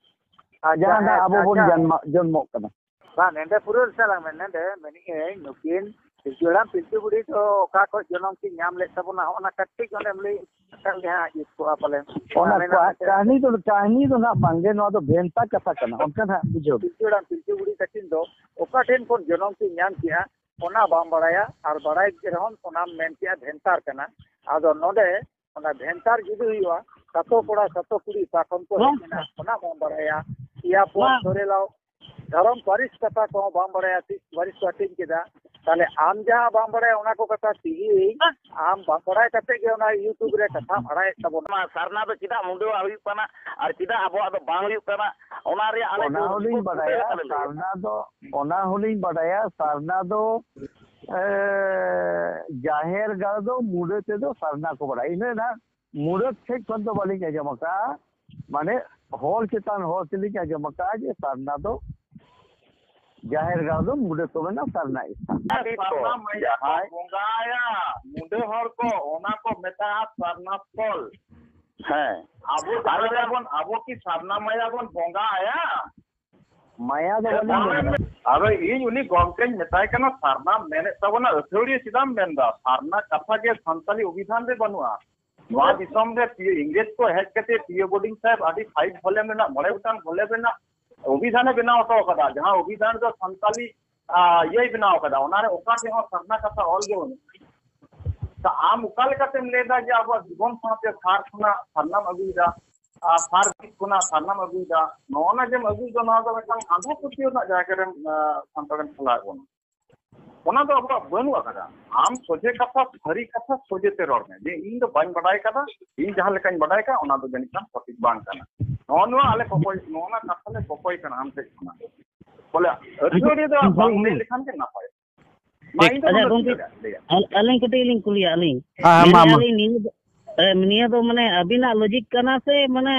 ᱟᱪᱪᱷᱟ, ᱡᱟᱦᱟᱸ ᱦᱮᱸ, ᱟᱵᱚ ᱵᱚᱱ ᱟᱪᱪᱷᱟ᱾ ᱡᱟᱱᱢᱟ-, ᱡᱚᱱᱢᱚᱜ ᱠᱟᱱᱟ᱾ ᱵᱟᱝ, ᱱᱮᱰᱮ ᱯᱩᱨᱟᱹ ᱥᱟᱞᱟᱝ ᱢᱮ, ᱱᱮᱰᱮ ᱢᱮᱱᱮᱫ ᱟᱹᱧ, ᱱᱩᱠᱤᱱ ᱯᱤᱞᱪᱩ ᱦᱟᱲᱟᱢ ᱯᱤᱞᱪᱩ ᱵᱩᱲᱦᱤ ᱫᱚ ᱚᱠᱟ ᱠᱷᱚᱱ ᱡᱚᱱᱚᱢ ᱠᱤᱱ ᱧᱟᱢ ᱞᱮᱫ ᱛᱟᱵᱚᱱᱟ, ᱦᱚᱸᱜᱼᱚ ᱱᱟ ᱠᱟᱹᱴᱤᱡ ᱚᱸᱰᱮᱢ ᱞᱟᱹᱭ ᱞᱮᱠᱷᱟᱱ ᱜᱮ ᱦᱟᱸᱜ ᱡᱩᱛ ᱠᱚᱜᱼᱟ ᱯᱟᱞᱮᱱ᱾ ᱚᱱᱟ ᱢᱮᱱᱟᱜ ᱠᱟ-, ᱟᱥᱮ? ᱠᱟᱹᱦᱱᱤ ᱫᱚ, ᱠᱟᱹᱦᱱᱤ ᱫᱚ ᱱᱟᱜ ᱵᱟᱝᱜᱮ, ᱱᱚᱣᱟ ᱫᱚ ᱵᱷᱮᱱᱛᱟ ᱠᱟᱛᱷᱟ ᱠᱟᱱᱟ, ᱚᱱᱠᱟ ᱱᱟᱜ ᱵᱩᱡᱷᱟᱹᱣ᱾ ᱯᱤᱞᱪᱩ ᱦᱟᱲᱟᱢ ᱯᱤᱞᱪᱩ ᱵᱩᱲᱦᱤ ᱛᱟᱹᱠᱤᱱ ᱫᱚ ᱚᱠᱟ ᱴᱷᱮᱱ ᱠᱷᱚᱱ ᱡᱚᱱᱚᱢ ᱠᱤᱱ ᱧᱟᱢ ᱠᱮᱜᱼᱟ, ᱚᱱᱟ ᱵᱟᱢ ᱵᱟᱲᱟᱭᱟ, ᱟᱨ ᱵᱟᱲᱟᱭ ᱨᱮᱦᱚᱸ ᱚᱱᱟᱢ ᱢᱮᱱ ᱠᱮᱜᱼᱟ ᱵᱷᱮᱱᱛᱟᱨ ᱠᱟᱱᱟ᱾ ᱟᱫᱚ ᱱᱚᱰᱮ ᱚᱱᱟ ᱵᱷᱮᱱᱛᱟᱨ ᱡᱩᱫᱤ ᱦᱩᱭᱩᱜᱼᱟ, ᱥᱟᱛᱚ ᱠᱚᱲᱟ ᱥᱟᱛᱚ ᱠᱩᱲᱤ ᱚᱠᱟ ᱠᱷᱚᱱ ᱠᱚ ᱦᱮᱡ ᱮᱱᱟ, ᱚᱱᱟ ᱵᱟᱢ ᱵᱟᱲᱟᱭᱟ᱾ ᱤᱭᱟᱹ ᱯᱚᱨ ᱵᱟᱝ᱾ ᱫᱷᱚᱨᱮ ᱞᱟᱣ ᱫᱷᱚᱨᱚᱢ ᱯᱟᱹᱨᱤᱥ ᱠᱟᱛᱷᱟ ᱠᱚᱦᱚᱸ ᱵᱟᱢ ᱵᱟᱲᱟᱭᱟ, ᱪᱮᱫ ᱯᱟᱹᱨᱤᱥ ᱠᱚ ᱦᱟᱹᱴᱤᱧ ᱠᱮᱫᱟ᱾ ᱛᱟᱦᱞᱮ ᱟᱢ ᱡᱟᱦᱟᱸ ᱵᱟᱢ ᱵᱟᱲᱟᱭᱟ, ᱚᱱᱟ ᱠᱚ ᱠᱟᱛᱷᱟ ᱛᱮᱦᱤᱧ ᱵᱟᱝ᱾ ᱟᱢ ᱵᱟᱢ ᱵᱟᱲᱟᱭ ᱠᱟᱛᱮ ᱜᱮ ᱚᱱᱟ YouTube ᱨᱮ ᱠᱟᱛᱷᱟᱢ ᱟᱲᱟᱭᱮᱫ ᱛᱟᱵᱚᱱᱟ᱾ ᱚᱱᱟ ᱥᱟᱨᱱᱟ ᱫᱚ ᱪᱮᱫᱟᱜ ᱢᱩᱰᱟᱹᱣᱟᱜ ᱦᱩᱭᱩᱜ ᱠᱟᱱᱟ ᱟᱨ ᱪᱮᱫᱟᱜ ᱟᱵᱚᱣᱟᱜ ᱫᱚ ᱵᱟᱝ ᱦᱩᱭᱩᱜ ᱠᱟᱱᱟ, ᱚᱱᱟ ᱨᱮᱭᱟᱜ ᱟᱞᱮ ᱚᱱᱟ ᱠᱚ ᱦᱚᱸᱞᱤᱧ ᱨᱤᱯᱳᱨᱴ ᱵᱟᱰᱟᱭᱟ, ᱩᱫᱩᱜ ᱟᱞᱮ ᱞᱟᱹᱜᱤᱫ᱾ ᱥᱟᱨᱱᱟ ᱫᱚ, ᱚᱱᱟ ᱦᱚᱸᱞᱤᱧ ᱵᱟᱰᱟᱭᱟ, ᱥᱟᱨᱱᱟ ᱫᱚ, ᱮ, ᱡᱟᱦᱮᱨ ᱜᱟᱲ ᱫᱚ ᱢᱩᱰᱟᱹ ᱛᱮᱫᱚ ᱥᱟᱨᱱᱟ ᱠᱚ ᱵᱟᱲᱟᱭᱟ᱾ ᱤᱱᱟᱹ ᱱᱟᱜ ᱢᱩᱰᱟᱹ ᱴᱷᱮᱡ ᱠᱷᱚᱱ ᱫᱚ ᱵᱟᱹᱞᱤᱧ ᱟᱸᱡᱚᱢ ᱟᱠᱟᱫᱼᱟ, ᱢᱟᱱᱮ ᱦᱚᱲ ᱪᱮᱛᱟᱱ ᱦᱚᱲ ᱛᱮᱞᱤᱧ ᱟᱸᱡᱚᱢ ᱟᱠᱟᱫᱼᱟ ᱡᱮ ᱥᱟᱨᱱᱟ ᱫᱚ ᱡᱟᱦᱮᱨ ᱜᱟᱲ ᱫᱚ ᱢᱩᱰᱟᱹ ᱠᱚ ᱢᱮᱱᱟ ᱥᱟᱨᱱᱟ ᱥᱛᱷᱟᱱ᱾ ᱟᱹᱰᱤ ᱥᱟᱨᱱᱟ ᱢᱟᱭᱟ ᱠᱚ ᱡᱟᱦᱟᱸᱭ ᱵᱚᱸᱜᱟᱭᱟ, ᱢᱩᱰᱟᱹ ᱦᱚᱲ ᱠᱚ, ᱚᱱᱟ ᱠᱚ ᱢᱮᱛᱟᱜᱼᱟ ᱥᱟᱨᱱᱟ ᱥᱛᱷᱚᱞ᱾ ᱦᱮᱸ᱾ ᱟᱵᱚ ᱟᱞᱮ ᱡᱟᱦᱟᱸ ᱫᱚ ᱵᱚᱱ, ᱟᱵᱚ ᱠᱤ ᱥᱟᱨᱱᱟ ᱢᱟᱭᱟ ᱵᱚᱱ ᱵᱚᱸᱜᱟᱭᱟ? ᱢᱟᱭᱟ ᱫᱚ ᱵᱟᱹᱞᱤᱧ ᱢᱮᱱᱟ᱾ ᱟᱫᱚ ᱤᱧ ᱩᱱᱤ ᱜᱚᱢᱠᱮᱧ ᱢᱮᱛᱟᱭ ᱠᱟᱱᱟ, ᱥᱟᱨᱱᱟᱢ ᱢᱮᱱᱮᱫ ᱛᱟᱵᱚᱱᱟ, ᱟᱹᱛᱷᱟᱹᱲᱤᱭᱟᱹ ᱪᱮᱫᱟᱜ ᱮᱢ ᱢᱮᱱᱫᱟ? ᱥᱟᱨᱱᱟ ᱠᱟᱛᱷᱟ ᱜᱮ ᱥᱟᱱᱛᱟᱞᱤ ᱚᱵᱷᱤᱫᱷᱟᱱ ᱨᱮ ᱵᱟᱹᱱᱩᱜᱼᱟ᱾ ᱱᱚᱣᱟ ᱫᱤᱥᱚᱢ ᱨᱮ ᱯᱤᱭᱟᱹ ᱤᱝᱨᱮᱡᱽ ᱠᱚ ᱦᱮᱡ ᱠᱟᱛᱮ ᱯᱤᱭᱟᱹ ᱵᱳᱨᱰᱤᱝ ᱥᱟᱦᱮᱵᱽ ᱟᱹᱰᱤ ᱯᱷᱟᱭᱤᱵᱷ ᱵᱷᱚᱞᱮᱢ ᱨᱮᱱᱟᱜ, ᱢᱚᱬᱮ ᱜᱚᱴᱟᱝ ᱵᱷᱚᱞᱮᱢ ᱨᱮᱱᱟᱜ ᱚᱵᱷᱤᱫᱷᱟᱱᱮ ᱵᱮᱱᱟᱣ ᱦᱚᱴᱚ ᱟᱠᱟᱫᱟ, ᱡᱟᱦᱟᱸ ᱚᱵᱷᱤᱫᱷᱟᱱ ᱫᱚ ᱥᱟᱱᱛᱟᱞᱤ, ᱟ, ᱤᱭᱟᱹᱭ ᱵᱮᱱᱟᱣ ᱟᱠᱟᱫᱟ᱾ ᱚᱱᱟᱨᱮ ᱚᱠᱟ ᱴᱷᱮᱱ ᱦᱚᱸ ᱥᱟᱨᱱᱟ ᱠᱟᱛᱷᱟ ᱚᱞ ᱜᱮ ᱵᱟᱹᱱᱩᱜᱼᱟ᱾ ᱛᱚ ᱟᱢ ᱚᱠᱟ ᱞᱮᱠᱟᱛᱮᱢ ᱞᱟᱹᱭ ᱮᱫᱟ ᱡᱮ ᱟᱵᱚᱣᱟᱜ ᱡᱤᱵᱚᱱ ᱥᱟᱶᱛᱮ ᱥᱟᱨ ᱠᱷᱚᱱᱟᱜ ᱥᱟᱨᱱᱟᱢ ᱟᱹᱜᱩᱭᱮᱫᱟ, ᱟᱨ ᱥᱟᱨ ᱵᱤᱨ ᱠᱷᱚᱱᱟᱜ ᱥᱟᱨᱱᱟᱢ ᱟᱹᱜᱩᱭᱮᱫᱟ? ᱱᱚᱜᱼᱚ ᱱᱟ ᱡᱮᱢ ᱟᱹᱜᱩᱭᱮᱫᱟ, ᱱᱚᱣᱟ ᱫᱚ ᱢᱤᱫᱴᱟᱝ ᱟᱸᱫᱷᱟ ᱯᱟᱹᱛᱭᱟᱹᱣ ᱨᱮᱱᱟᱜ ᱡᱟᱭᱜᱟ ᱨᱮᱢ, ᱟ, ᱥᱟᱱᱛᱟᱲᱮᱢ ᱪᱟᱞᱟᱣᱮᱫ ᱵᱚᱱᱟ᱾ ᱚᱱᱟ ᱫᱚ ᱟᱵᱚᱣᱟᱜ ᱵᱟᱹᱱᱩᱜ ᱟᱠᱟᱫᱟ᱾ ᱟᱢ ᱥᱚᱡᱷᱮ ᱠᱟᱛᱷᱟ, ᱥᱟᱹᱨᱤ ᱠᱟᱛᱷᱟ ᱥᱚᱡᱷᱮ ᱛᱮ ᱨᱚᱲ ᱢᱮ, ᱡᱮ ᱤᱧ ᱫᱚ ᱵᱟᱹᱧ ᱵᱟᱰᱟᱭ ᱠᱟᱫᱟ, ᱤᱧ ᱡᱟᱦᱟᱸ ᱞᱮᱠᱟᱧ ᱵᱟᱰᱟᱭ ᱠᱟᱜ, ᱚᱱᱟ ᱫᱚ ᱡᱟᱹᱱᱤᱡ ᱠᱷᱟᱱ ᱥᱚᱴᱷᱤᱠ ᱵᱟᱝ ᱠᱟᱱᱟ᱾ ᱱᱚᱜᱼᱚ ᱱᱚᱣᱟ ᱟᱞᱮ ᱠᱚᱠᱚᱭ, ᱱᱚᱜᱼᱚ ᱱᱟ ᱠᱟᱛᱷᱟ ᱞᱮ ᱠᱚᱠᱚᱭ ᱠᱟᱱᱟ ᱟᱢ ᱴᱷᱮᱡ ᱠᱷᱚᱱᱟᱜ᱾ ᱵᱚᱞᱮ ᱟᱹᱛᱷᱟᱹᱲᱤ ᱫᱚ ᱵᱟᱝ ᱞᱟᱹᱭ ᱞᱮᱠᱷᱟᱱ ᱜᱮ ᱱᱟᱯᱟᱭ᱾ ᱢᱟ, ᱴᱷᱤᱠ᱾ ᱤᱧ ᱫᱚ ᱟᱪᱪᱷᱟ, ᱵᱟᱹᱧ ᱜᱚᱝᱠᱮ, ᱞᱟᱹᱭᱟ, ᱞᱟᱹᱭᱟ᱾ ᱟᱞ-, ᱟᱹᱞᱤᱧ ᱠᱟᱹᱴᱤᱡ ᱞᱤᱧ ᱠᱩᱞᱤᱭᱟ ᱟᱹᱞᱤᱧ᱾ ᱦᱮᱸ, ᱦᱮᱸ, ᱢᱟ, ᱢᱮᱱᱮᱫᱼᱟ ᱢᱟ᱾ ᱞᱤᱧ, ᱱᱤᱭᱟᱹ ᱫᱚ, ᱮ, ᱱᱤᱭᱟᱹ ᱫᱚ ᱢᱟᱱᱮ ᱟᱹᱵᱤᱱᱟᱜ ᱞᱚᱡᱤᱠ ᱠᱟᱱᱟ ᱥᱮ ᱢᱟᱱᱮ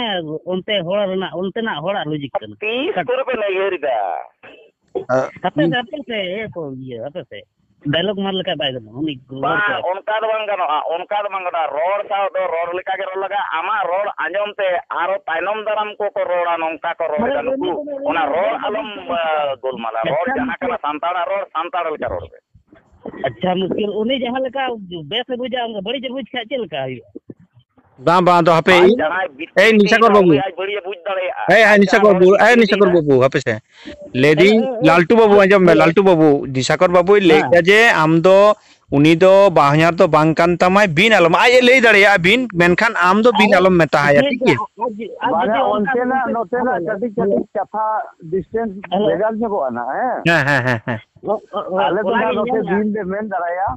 ᱚᱱᱛᱮ ᱦᱚᱲ ᱨᱮᱱᱟᱜ, ᱚᱱᱛᱮᱱᱟᱜ ᱦᱚᱲᱟᱜ ᱞᱚᱡᱤᱠ ᱠᱟᱱᱟ? ᱛᱤᱥ ᱠᱚᱨᱮ ᱵᱮᱱ ᱩᱭᱦᱟᱹᱨ ᱮᱫᱟ? ᱦᱟᱯᱮ ᱥᱮ, ᱦᱟᱯᱮ ᱥᱮ, ᱮ ᱠᱚ, ᱤᱭᱟᱹ, ᱦᱟᱯᱮ ᱥᱮ᱾ ᱰᱟᱭᱞᱚᱜ ᱢᱟᱨ ᱞᱮᱠᱟ ᱵᱟᱭ ᱜᱟᱱᱚᱜᱼᱟ, ᱩᱱᱤ ᱨᱚᱲ ᱠᱚ᱾ ᱵᱟᱝ, ᱚᱱᱠᱟ ᱫᱚ ᱵᱟᱝ ᱜᱟᱱᱚᱜᱼᱟ, ᱚᱱᱠᱟ ᱫᱚ ᱵᱟᱝ ᱜᱟᱱᱚᱜᱼᱟ᱾ ᱨᱚᱲ ᱥᱟᱶ ᱫᱚ ᱨᱚᱲ ᱞᱮᱠᱟ ᱜᱮ ᱨᱚᱲ ᱞᱟᱜᱟᱜᱼᱟ᱾ ᱟᱢᱟᱜ ᱨᱚᱲ ᱟᱸᱡᱚᱢ ᱛᱮ ᱟᱨᱚ ᱛᱟᱭᱱᱚᱢ ᱫᱟᱨᱟᱢ ᱠᱚᱠᱚ ᱨᱚᱲᱟ, ᱱᱚᱝᱠᱟ ᱠᱚ ᱨᱚᱲ ᱮᱫᱟ ᱱᱩᱠᱩ᱾ ᱚᱱᱟ ᱨᱚᱲ ᱟᱞᱚᱢ, ᱟ, ᱜᱳᱞᱢᱟᱞᱟ᱾ ᱨᱚᱲ ᱡᱟᱦᱟᱸ ᱠᱟᱱᱟ ᱥᱟᱱᱛᱟᱲᱟᱜ ᱨᱚᱲ, ᱥᱟᱱᱛᱟᱲ ᱞᱮᱠᱟ ᱨᱚᱲ ᱢᱮ᱾ ᱟᱪᱪᱷᱟ, ᱢᱩᱥᱠᱤᱞ, ᱩᱱᱤ ᱡᱟᱦᱟᱸ ᱞᱮᱠᱟ ᱵᱮᱥ ᱮ ᱵᱩᱡᱟ, ᱚᱱᱠᱟ ᱵᱟᱹᱲᱤᱡ ᱮ ᱵᱩᱡᱽ ᱠᱷᱟᱡ ᱪᱮᱫ ᱞᱮᱠᱟ ᱦᱩᱭᱩᱜᱼᱟ? ᱵᱟᱝ, ᱵᱟᱝ, ᱟᱫᱚ ᱦᱟᱯᱮ, ᱟᱡ ᱤᱧ, ᱡᱟᱦᱟᱸᱭ ᱵᱤᱪᱟᱹᱨ ᱮᱭ, ᱱᱤᱥᱟᱠᱚᱨ ᱵᱤᱪᱟᱹᱨᱤᱭᱟᱹ ᱵᱟᱹᱵᱩ᱾ ᱩᱱᱤ ᱟᱡ ᱵᱟᱹᱲᱤᱡ ᱮ ᱵᱩᱡᱽ ᱫᱟᱲᱮᱭᱟᱜᱼᱟ᱾ ᱮᱭ, ᱟᱡ ᱱᱤᱥᱟᱠᱚᱨ ᱡᱟᱦᱟᱸ ᱵᱟᱹᱵᱩ, ᱦᱚᱲ ᱮᱭ, ᱱᱤᱥᱟᱠᱚᱨ ᱵᱤᱪᱟᱹᱨᱤᱭᱟᱹ ᱵᱟᱹᱵᱩ, ᱦᱟᱯᱮ ᱥᱮ᱾ ᱞᱟᱹᱭᱫᱟᱹᱧ, ᱦᱮᱸ, ᱦᱮᱸ, ᱦᱮᱸ᱾ ᱞᱟᱞᱴᱩ ᱵᱟᱹᱵᱩ, ᱟᱸᱡᱚᱢ ᱢᱮ, ᱦᱮᱸ᱾ ᱞᱟᱞᱴᱩ ᱵᱟᱹᱵᱩ, ᱱᱤᱥᱟᱠᱚᱨ ᱵᱟᱹᱵᱩᱭ ᱞᱟᱹᱭ ᱦᱮᱸ᱾ ᱠᱮᱫᱟ ᱡᱮ ᱟᱢ ᱫᱚ, ᱩᱱᱤ ᱫᱚ ᱵᱟᱦᱧᱟᱨ ᱫᱚ ᱵᱟᱝ ᱠᱟᱱ ᱛᱟᱢᱟᱭ, ᱵᱤᱱ ᱟᱞᱚᱢ, ᱟᱡ ᱮ ᱞᱟᱹᱭ ᱫᱟᱲᱮᱭᱟᱜᱼᱟ ᱵᱤᱱ, ᱢᱮᱱᱠᱷᱟᱱ ᱟᱢ ᱫᱚ ᱵᱤᱱ ᱟᱞᱚᱢ ᱢᱮᱛᱟ ᱟᱭᱟ, ᱴᱷᱤᱠ ᱜᱮᱭᱟ? ᱟᱡ ᱡᱩ-, ᱟᱡ ᱵᱟᱝᱟ, ᱡᱩᱫᱤ ᱚᱱᱠᱟ ᱚᱱᱛᱮᱱᱟᱜ ᱢᱮᱱᱛᱮ ᱱᱚᱛᱮᱱᱟᱜ ᱦᱮᱞᱳ, ᱠᱟᱹᱴᱤᱡ ᱦᱮᱞᱳ, ᱠᱟᱹᱴᱤᱡ ᱠᱟᱛᱷᱟ ᱰᱤᱥᱴᱮᱱᱥ ᱦᱮᱞᱳ᱾ ᱵᱷᱮᱜᱟᱨ ᱧᱚᱜᱚᱜᱼᱟ ᱱᱟᱜ, ᱦᱮᱸ? ᱦᱮᱸ, ᱦᱮᱸ, ᱦᱮᱸ, ᱦᱮᱸ᱾ ᱚ, ᱚ, ᱚ, ᱟᱞᱮ ᱫᱚ ᱚᱱᱟ ᱱᱟᱜ ᱜᱤᱧ ᱱᱚᱛᱮ ᱢᱮᱱᱫᱟ᱾ ᱵᱤᱱ ᱞᱮ ᱢᱮᱱ ᱫᱟᱲᱮᱭᱟᱜᱼᱟ,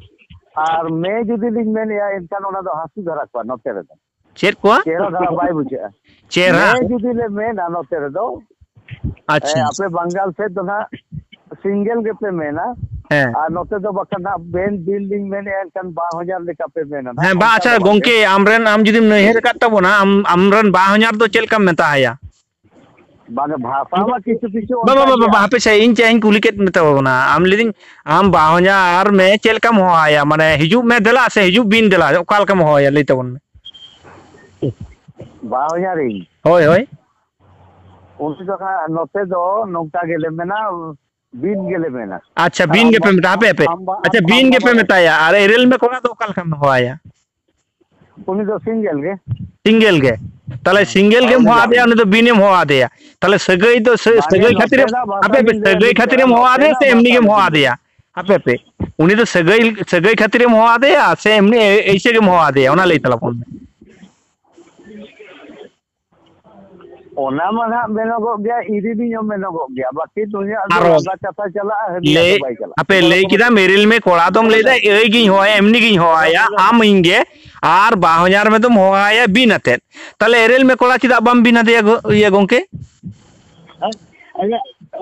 ᱟᱨ ᱢᱮ ᱡᱩᱫᱤ ᱞᱤᱧ ᱢᱮᱱᱮᱜᱼᱟ, ᱮᱱᱠᱷᱟᱱ ᱚᱱᱟ ᱫᱚ ᱦᱟᱹᱥᱩ ᱫᱷᱟᱨᱟ ᱠᱚᱣᱟ ᱱᱚᱛᱮ ᱨᱮᱫᱚ᱾ ᱪᱮᱫ ᱠᱚᱣᱟ? ᱪᱮᱦᱨᱟ ᱫᱷᱟᱨᱟ ᱵᱟᱭ ᱵᱩᱡᱷᱟᱹᱜᱼᱟ᱾ ᱪᱮᱦᱨᱟ? ᱢᱮ ᱡᱩᱫᱤ ᱞᱮ ᱢᱮᱱᱟ ᱱᱚᱛᱮ ᱨᱮᱫᱚ, ᱟᱪᱪᱷᱟ᱾ ᱮ, ᱟᱯᱮ ᱵᱟᱝᱜᱟᱞ ᱥᱮᱫ ᱫᱚ ᱱᱟᱜ ᱥᱤᱝᱜᱮᱞ ᱜᱮᱯᱮ ᱢᱮᱱᱟ, ᱦᱮᱸ᱾ ᱟᱨ ᱱᱚᱛᱮ ᱫᱚ ᱵᱟᱠᱷᱟᱱ ᱱᱟᱜ ᱵᱮᱱ ᱵᱤᱞ ᱞᱤᱧ ᱢᱮᱱᱮᱜᱼᱟ, ᱮᱱᱠᱷᱟᱱ ᱵᱟᱨ ᱦᱟᱡᱟᱨ ᱞᱮᱠᱟ ᱯᱮ ᱢᱮᱱᱟ ᱱᱟᱜ, ᱦᱮᱸ, ᱵᱟᱝ, ᱚᱱᱠᱟ ᱟᱪᱪᱷᱟ, ᱫᱚ ᱵᱟᱝ ᱜᱮ᱾ ᱜᱚᱝᱠᱮ, ᱟᱢᱨᱮᱱ, ᱟᱢ ᱡᱩᱫᱤᱢ ᱱᱟᱹᱭᱦᱟᱹᱨ ᱟᱠᱟᱫ ᱛᱟᱵᱚᱱᱟ, ᱟᱢ, ᱟᱢᱨᱮᱱ ᱵᱟᱦᱚᱧᱟᱨ ᱫᱚ ᱪᱮᱫ ᱞᱮᱠᱟᱢ ᱢᱮᱛᱟ ᱟᱭᱟ? ᱵᱟᱝ, ᱵᱷᱟᱥᱟ ᱢᱟ ᱠᱤᱪᱷᱩ ᱠᱤᱪᱷᱩ ᱵᱟ, ᱵᱟ, ᱚᱱᱠᱟ ᱵᱟ, ᱵᱟ, ᱜᱮᱭᱟ᱾ ᱵᱟ, ᱦᱟᱯᱮ ᱥᱮ, ᱤᱧ ᱪᱮᱫ ᱤᱧ ᱠᱩᱞᱤ ᱠᱮᱫ ᱢᱮᱛᱟ ᱵᱚᱱᱟ᱾ ᱟᱢ ᱞᱟᱹᱭᱫᱟᱹᱧ, ᱟᱢ ᱵᱟᱦᱚᱧᱟᱨ ᱢᱮ ᱪᱮᱫ ᱞᱮᱠᱟᱢ ᱦᱚᱦᱚᱣᱟᱭᱟ? ᱢᱟᱱᱮ, ᱦᱤᱡᱩᱜ ᱢᱮ ᱫᱮᱞᱟ ᱥᱮ ᱦᱤᱡᱩᱜ ᱵᱤᱱ ᱫᱮᱞᱟ? ᱚᱠᱟ ᱞᱮᱠᱟᱢ ᱦᱚᱦᱚᱣᱟᱭᱟ? ᱞᱟᱹᱭ ᱛᱟᱵᱚᱱ ᱢᱮ᱾ ᱵᱟᱦᱚᱧᱟᱨᱤᱧ᱾ ᱦᱳᱭ, ᱦᱳᱭ᱾ ᱩᱱᱤ ᱫᱚ ᱦᱟᱸᱜ ᱱᱚᱛᱮ ᱫᱚ ᱱᱚᱝᱠᱟ ᱜᱮᱞᱮ ᱢᱮᱱᱟ, ᱵᱤᱱ ᱜᱮᱞᱮ ᱢᱮᱱᱟ᱾ ᱟᱪᱪᱷᱟ, ᱟᱨ ᱵᱤᱱ ᱜᱮᱯᱮ ᱟᱢᱵᱟ-, ᱢᱮᱛᱟᱜᱼᱟ, ᱦᱟᱯᱮ, ᱦᱟᱯᱮ᱾ ᱟᱢᱵᱟ-, ᱟᱪᱪᱷᱟ, ᱵᱤᱱ ᱟᱢᱵᱟ ᱜᱮᱯᱮ ᱵᱟᱲᱮ᱾ ᱢᱮᱛᱟᱭᱟ, ᱟᱨ ᱮᱨᱮᱞ ᱢᱮ ᱠᱚᱲᱟ ᱫᱚ ᱚᱠᱟ ᱞᱮᱠᱟᱢ ᱦᱚᱦᱚᱣᱟᱭᱟ? ᱩᱱᱤ ᱫᱚ ᱥᱤᱝᱜᱮᱞ ᱜᱮ᱾ ᱥᱤᱝᱜᱮᱞ ᱜᱮ? ᱛᱟᱦᱞᱮ ᱦᱮᱸ᱾ ᱥᱤᱝᱜᱮᱞ ᱦᱳᱭ, ᱜᱮᱢ ᱩᱱᱤ ᱫᱚ ᱦᱚᱦᱚᱣᱟᱫᱮᱭᱟ, ᱟᱢ-, ᱩᱱᱤ ᱫᱚ ᱵᱤᱱᱮᱢ ᱦᱚᱦᱚᱣᱟᱫᱮᱭᱟ᱾ ᱛᱟᱦᱞᱮ ᱥᱟᱹᱜᱟᱹᱭ ᱫᱚ ᱥᱟᱹ-, ᱵᱟᱝᱜᱮ, ᱥᱟᱹᱜᱟᱹᱭ ᱠᱷᱟᱹᱛᱤᱨᱮᱢ, ᱱᱚᱛᱮᱱᱟᱜ ᱵᱷᱟᱥᱟ ᱦᱟᱯᱮ, ᱦᱟᱯᱮ, ᱵᱤᱱ ᱞᱟᱹᱭᱟ, ᱥᱟᱹᱜᱟᱹᱭ ᱠᱷᱟᱹᱛᱤᱨᱮᱢ ᱦᱚᱦᱚᱣᱟᱫᱮᱭᱟ ᱱᱚᱛᱮᱱᱟᱜ ᱥᱮ ᱮᱢᱱᱤ ᱵᱷᱟᱥᱟ ᱜᱮᱢ ᱵᱤᱱ ᱞᱟᱹᱭᱟ᱾ ᱦᱟᱯᱮ, ᱦᱟᱯᱮ᱾ ᱩᱱᱤ ᱫᱚ ᱥᱟᱹᱜᱟᱹᱭ, ᱥᱟᱹᱜᱟᱹᱭ ᱠᱷᱟᱹᱛᱤᱨᱮᱢ ᱦᱚᱦᱚᱣᱟᱫᱮᱭᱟ ᱥᱮ ᱮᱢᱱᱤ ᱮ-, ᱮᱭᱥᱮ ᱜᱮᱢ ᱦᱚᱦᱚᱣᱟᱫᱮᱭᱟ? ᱚᱱᱟ ᱞᱟᱹᱭ ᱛᱟᱞᱟᱝ ᱢᱮ᱾ ᱚᱱᱟ ᱢᱟ ᱱᱟᱦᱟᱜ ᱢᱮᱱᱚᱜᱚᱜ ᱜᱮᱭᱟ, ᱤᱨᱤᱞᱤᱧ ᱦᱚᱸ ᱢᱮᱱᱚᱜᱚᱜ ᱜᱮᱭᱟ, ᱵᱟᱹᱠᱤ ᱫᱩᱱᱤᱭᱟᱹ ᱫᱚ ᱟᱨᱚ ᱞᱟᱸᱫᱟ ᱠᱟᱛᱷᱟ ᱪᱟᱞᱟᱜᱼᱟ, ᱦᱟᱹᱱᱤᱭᱟᱜ ᱫᱚ ᱞᱟᱹᱭ, ᱵᱟᱭ ᱪᱟᱞᱟᱜᱼᱟ᱾ ᱦᱟᱯᱮ, ᱞᱟᱹᱭ ᱠᱮᱫᱟᱢ ᱮᱨᱤᱞ ᱢᱮ ᱠᱚᱲᱟ ᱫᱚᱢ ᱞᱟᱹᱭᱫᱟ, ᱮᱭ ᱜᱤᱧ ᱦᱚᱦᱚᱭᱟ, ᱮᱢᱱᱤ ᱜᱤᱧ ᱦᱚᱦᱚᱭᱟ, ᱟᱢ ᱤᱧ ᱜᱮ, ᱟᱨ ᱵᱟᱦᱚᱧᱟᱨ ᱢᱮ ᱫᱚᱢ ᱦᱚᱦᱚᱭᱟ ᱵᱤᱱ ᱟᱛᱮᱫ᱾ ᱛᱟᱦᱞᱮ ᱮᱨᱮᱞ ᱢᱮ ᱠᱚᱲᱟ ᱪᱮᱫᱟᱜ ᱵᱟᱢ ᱵᱤᱱ ᱟᱫᱮᱭᱟ ᱜᱚ-, ᱤᱭᱟᱹ ᱜᱚᱝᱠᱮ? ᱟᱪᱪᱷᱟ,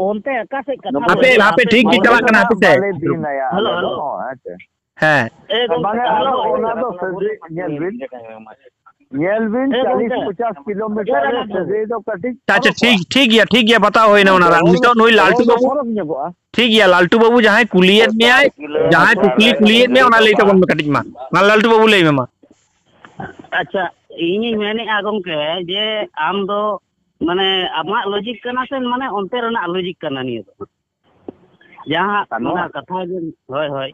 ᱚᱱᱛᱮ ᱚᱠᱟ ᱥᱮᱫ ᱠᱟᱛᱷᱟ ᱦᱟᱯᱮ, ᱦᱩᱭᱩᱜ ᱠᱟᱱᱟ? ᱦᱟᱯᱮ, ᱴᱷᱤᱠ ᱜᱮ ᱚᱸᱰᱮ ᱪᱟᱞᱟᱜ ᱫᱚ ᱠᱟᱱᱟ, ᱦᱟᱯᱮ ᱱᱟᱦᱟᱜ ᱥᱮ᱾ ᱵᱟᱞᱮ ᱵᱤᱱ ᱟᱭᱟ ᱦᱮᱞᱳ, ᱟᱞᱮ ᱫᱚ, ᱦᱮᱞᱳ᱾ ᱦᱮᱸ ᱥᱮ᱾ ᱮ, ᱜᱚᱝᱠᱮ, ᱵᱟᱝᱟ, ᱦᱮᱞᱳ᱾ ᱟᱫᱚ ᱚᱱᱟ ᱫᱚ ᱥᱟᱹᱜᱟᱹᱭ, ᱧᱮᱞ ᱵᱤᱱ, ᱧᱮᱞ ᱵᱤᱱ, ᱮ, ᱪᱟᱞᱤᱥ ᱜᱚᱝᱠᱮ᱾ ᱯᱚᱪᱟᱥ ᱠᱤᱞᱳᱢᱤᱴᱟᱨ ᱨᱮ ᱥᱟᱹᱜᱟᱹᱭ ᱫᱚ ᱠᱟᱹᱴᱤᱡ ᱟᱪᱪᱷᱟ, ᱯᱷᱚᱨᱚᱠᱚᱜᱼᱟ᱾ ᱴᱷᱤᱠ, ᱴᱷᱤᱠ ᱜᱮᱭᱟ, ᱴᱷᱤᱠ ᱜᱮᱭᱟ, ᱵᱟᱛᱟᱣ ᱦᱩᱭᱱᱟ ᱚᱱᱟ ᱨᱟᱱ᱾ ᱱᱤᱛᱚᱜ ᱱᱩᱭ ᱞᱟᱞᱴᱩ ᱵᱟᱹᱵᱩ, ᱯᱷᱚᱨᱚᱠ ᱧᱚᱜᱚᱜᱼᱟ᱾ ᱴᱷᱤᱠ ᱜᱮᱭᱟ, ᱞᱟᱞᱴᱩ ᱵᱟᱹᱵᱩ ᱡᱟᱦᱟᱸᱭ ᱠᱩᱞᱤᱭᱮᱫ ᱢᱮᱭᱟᱭ, ᱡᱟᱦᱟᱸᱭ ᱠᱩᱠᱞᱤ ᱠᱩᱞᱤᱭᱮᱫ ᱢᱮᱭᱟ, ᱚᱱᱟ ᱞᱟᱹᱭ ᱛᱟᱵᱚᱱ ᱢᱮ ᱠᱟᱹᱴᱤᱡ ᱢᱟ᱾ ᱢᱟ, ᱞᱟᱞᱴᱩ ᱵᱟᱹᱵᱩ ᱞᱟᱹᱭ ᱢᱮ ᱢᱟ᱾ ᱟᱪᱪᱷᱟ, ᱤᱧᱤᱧ ᱢᱮᱱᱮᱫᱼᱟ ᱜᱚᱝᱠᱮ, ᱡᱮ ᱟᱢ ᱫᱚ ᱢᱟᱱᱮ ᱟᱢᱟᱜ ᱞᱚᱡᱤᱠ ᱠᱟᱱᱟ ᱥᱮ ᱢᱟᱱᱮ ᱚᱱᱛᱮ ᱨᱮᱱᱟᱜ ᱞᱚᱡᱤᱠ ᱠᱟᱱᱟ ᱱᱤᱭᱟᱹ ᱫᱚ? ᱡᱟᱦᱟᱸ ᱟᱨ ᱱᱚᱣᱟ ᱚᱱᱟ ᱠᱟᱛᱷᱟ ᱜᱮ, ᱦᱳᱭ, ᱦᱳᱭ᱾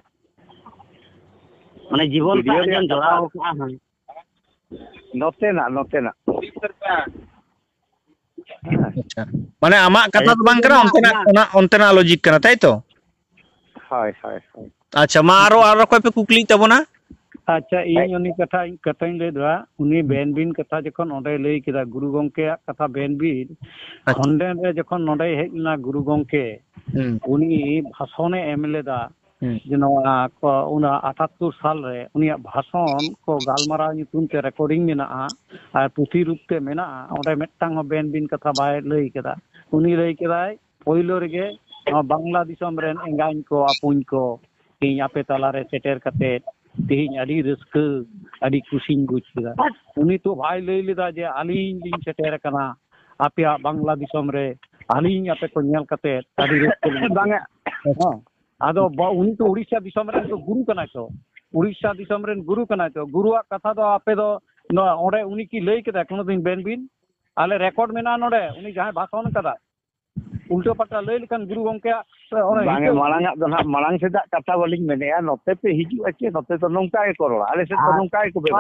ᱢᱟᱱᱮ ᱡᱤᱵᱚᱱ ᱵᱷᱤᱰᱤᱭᱳ ᱥᱟᱶ ᱨᱮᱭᱟᱜ ᱡᱮᱢ ᱠᱟᱛᱷᱟ ᱡᱚᱲᱟᱣ ᱠᱟᱜᱼᱟ, ᱦᱳᱭ᱾ ᱱᱚᱛᱮᱱᱟᱜ, ᱱᱚᱛᱮᱱᱟᱜ᱾ ᱟᱪᱪᱷᱟ᱾ ᱢᱟᱱᱮ ᱟᱢᱟᱜ ᱠᱟᱛᱷᱟ ᱫᱚ ᱵᱟᱝ ᱠᱟᱱᱟ, ᱚᱱᱛᱮᱱᱟᱜ, ᱚᱱᱟ, ᱚᱱᱛᱮᱱᱟᱜ ᱞᱚᱡᱤᱠ ᱠᱟᱱᱟ, ᱛᱟᱭ ᱛᱚ? ᱦᱳᱭ, ᱦᱳᱭ, ᱦᱳᱭ᱾ ᱟᱪᱪᱷᱟ, ᱢᱟ ᱟᱨᱚ, ᱟᱨ ᱚᱠᱚᱭ ᱯᱮ ᱠᱩᱠᱞᱤᱭᱮᱫ ᱛᱟᱵᱚᱱᱟ? ᱟᱪᱪᱷᱟ, ᱤᱧ ᱦᱮᱸ᱾ ᱩᱱᱤ ᱠᱟᱛᱷᱟ, ᱤᱧ ᱠᱟᱛᱷᱟᱧ ᱞᱟᱹᱭ ᱫᱟ, ᱩᱱᱤ ᱦᱩᱸ᱾ ᱵᱮᱱ ᱵᱤᱱ ᱠᱟᱛᱷᱟ ᱡᱚᱠᱷᱚᱱ ᱚᱸᱰᱮᱭ ᱞᱟᱹᱭ ᱠᱮᱫᱟ, ᱜᱩᱨᱩ ᱜᱚᱢᱠᱮᱭᱟᱜ ᱠᱟᱛᱷᱟ ᱵᱮᱱ ᱵᱤᱱ, ᱟᱪᱪᱷᱟ᱾ ᱠᱷᱚᱱᱰᱮᱱ ᱨᱮ ᱡᱚᱠᱷᱚᱱ ᱱᱚᱸᱰᱮᱭ ᱦᱮᱡ ᱞᱮᱱᱟ ᱜᱩᱨᱩ ᱜᱚᱢᱠᱮ, ᱦᱩᱸ᱾ ᱩᱱᱤ ᱵᱷᱟᱥᱚᱱᱮ ᱮᱢ ᱞᱮᱫᱟ, ᱦᱩᱸ᱾ ᱡᱮ ᱱᱚᱣᱟ ᱠᱚ, ᱚᱱᱟ ᱟᱴᱷᱟᱛᱛᱳᱨ ᱥᱟᱞ ᱨᱮ ᱩᱱᱤᱭᱟᱜ ᱵᱷᱟᱥᱚᱱ ᱠᱚ ᱜᱟᱞᱢᱟᱨᱟᱣ ᱧᱩᱛᱩᱢ ᱛᱮ ᱨᱮᱠᱚᱨᱰᱤᱝ ᱢᱮᱱᱟᱜᱼᱟ, ᱟᱨ ᱯᱩᱛᱷᱤ ᱨᱩᱯ ᱛᱮ ᱢᱮᱱᱟᱜᱼᱟ, ᱚᱸᱰᱮ ᱢᱤᱫᱴᱟᱝ ᱦᱚᱸ ᱵᱮᱱ ᱵᱤᱱ ᱠᱟᱛᱷᱟ ᱵᱟᱭ ᱞᱟᱹᱭ ᱠᱮᱫᱟ᱾ ᱩᱱᱤ ᱞᱟᱹᱭ ᱠᱮᱫᱟᱭ, ᱯᱳᱭᱞᱳ ᱨᱮᱜᱮ ᱱᱚᱣᱟ ᱵᱟᱝᱞᱟ ᱫᱤᱥᱚᱢ ᱨᱮᱱ ᱮᱸᱜᱟᱧ ᱠᱚ, ᱟᱯᱩᱧ ᱠᱚ, ᱛᱮᱦᱮᱧ ᱟᱯᱮ ᱛᱟᱞᱟᱨᱮ ᱥᱮᱴᱮᱨ ᱠᱟᱛᱮ ᱛᱮᱦᱮᱧ ᱟᱹᱰᱤ ᱨᱟᱹᱥᱠᱟᱹ, ᱟᱹᱰᱤ ᱠᱩᱥᱤᱧ ᱵᱩᱡᱽ ᱠᱮᱫᱟ᱾ ᱩᱱᱤ ᱛᱚ ᱵᱟᱭ ᱞᱟᱹᱭ ᱞᱮᱫᱟ ᱡᱮ ᱟᱹᱞᱤᱧ ᱞᱤᱧ ᱥᱮᱴᱮᱨ ᱟᱠᱟᱱᱟ ᱟᱯᱮᱭᱟᱜ ᱵᱟᱝᱞᱟ ᱫᱤᱥᱚᱢ ᱨᱮ, ᱟᱹᱞᱤᱧ ᱟᱯᱮ ᱠᱚ ᱧᱮᱞ ᱠᱟᱛᱮ ᱟᱹᱰᱤ ᱨᱟᱹᱥᱠᱟᱹ ᱞᱤᱧ ᱵᱩᱡᱷᱟᱹᱣ ᱵᱟᱝᱟ᱾ ᱠᱮᱫᱟ᱾ ᱦᱮᱸ᱾ ᱟᱫᱚ ᱵᱟ-, ᱩᱱᱤ ᱛᱚ ᱩᱲᱤᱥᱥᱟ ᱫᱤᱥᱚᱢ ᱨᱮᱱ ᱛᱚ ᱜᱩᱨᱩ ᱠᱟᱱᱟᱭ ᱛᱚ, ᱩᱲᱤᱥᱥᱟ ᱫᱤᱥᱚᱢ ᱨᱮᱱ ᱜᱩᱨᱩ ᱠᱟᱱᱟᱭ ᱛᱚ, ᱜᱩᱨᱩᱣᱟᱜ ᱠᱟᱛᱷᱟ ᱫᱚ ᱟᱯᱮ ᱫᱚ ᱱᱚᱣᱟ ᱚᱸᱰᱮ ᱩᱱᱤ ᱠᱤ ᱞᱟᱹᱭ ᱠᱮᱫᱟ ᱠᱳᱱᱳ ᱫᱤᱱ ᱵᱮᱱ ᱵᱤᱱ? ᱟᱞᱮ ᱨᱮᱠᱚᱨᱰ ᱢᱮᱱᱟᱜᱼᱟ ᱱᱚᱰᱮ, ᱩᱱᱤ ᱡᱟᱦᱟᱸᱭ ᱵᱷᱟᱥᱚᱱ ᱠᱟᱫᱟ, ᱩᱞᱴᱟᱹ ᱯᱟᱞᱴᱟ ᱞᱟᱹᱭ ᱞᱮᱠᱷᱟᱱ ᱜᱩᱨᱩ ᱜᱚᱢᱠᱮᱭᱟᱜ ᱚᱱᱟ ᱵᱟᱝ, ᱦᱤᱥᱟᱹᱵ᱾ ᱢᱟᱲᱟᱝ ᱟᱜ ᱫᱚ ᱱᱟᱦᱟᱜ, ᱢᱟᱲᱟᱝ ᱥᱮᱫᱟᱜ ᱠᱟᱛᱷᱟ ᱵᱟᱹᱞᱤᱧ ᱢᱮᱱᱮᱫᱼᱟ, ᱱᱚᱛᱮ ᱯᱮ ᱦᱤᱡᱩᱜᱼᱟ ᱪᱮ, ᱱᱚᱛᱮ ᱫᱚ ᱱᱚᱝᱠᱟ ᱜᱮᱠᱚ ᱨᱚᱲᱟ, ᱟᱞᱮ ᱥᱮᱫ ᱫᱚ ᱟᱨ ᱱᱚᱝᱠᱟ ᱜᱮᱠᱚ ᱵᱮᱵᱚᱦᱟᱨᱟ᱾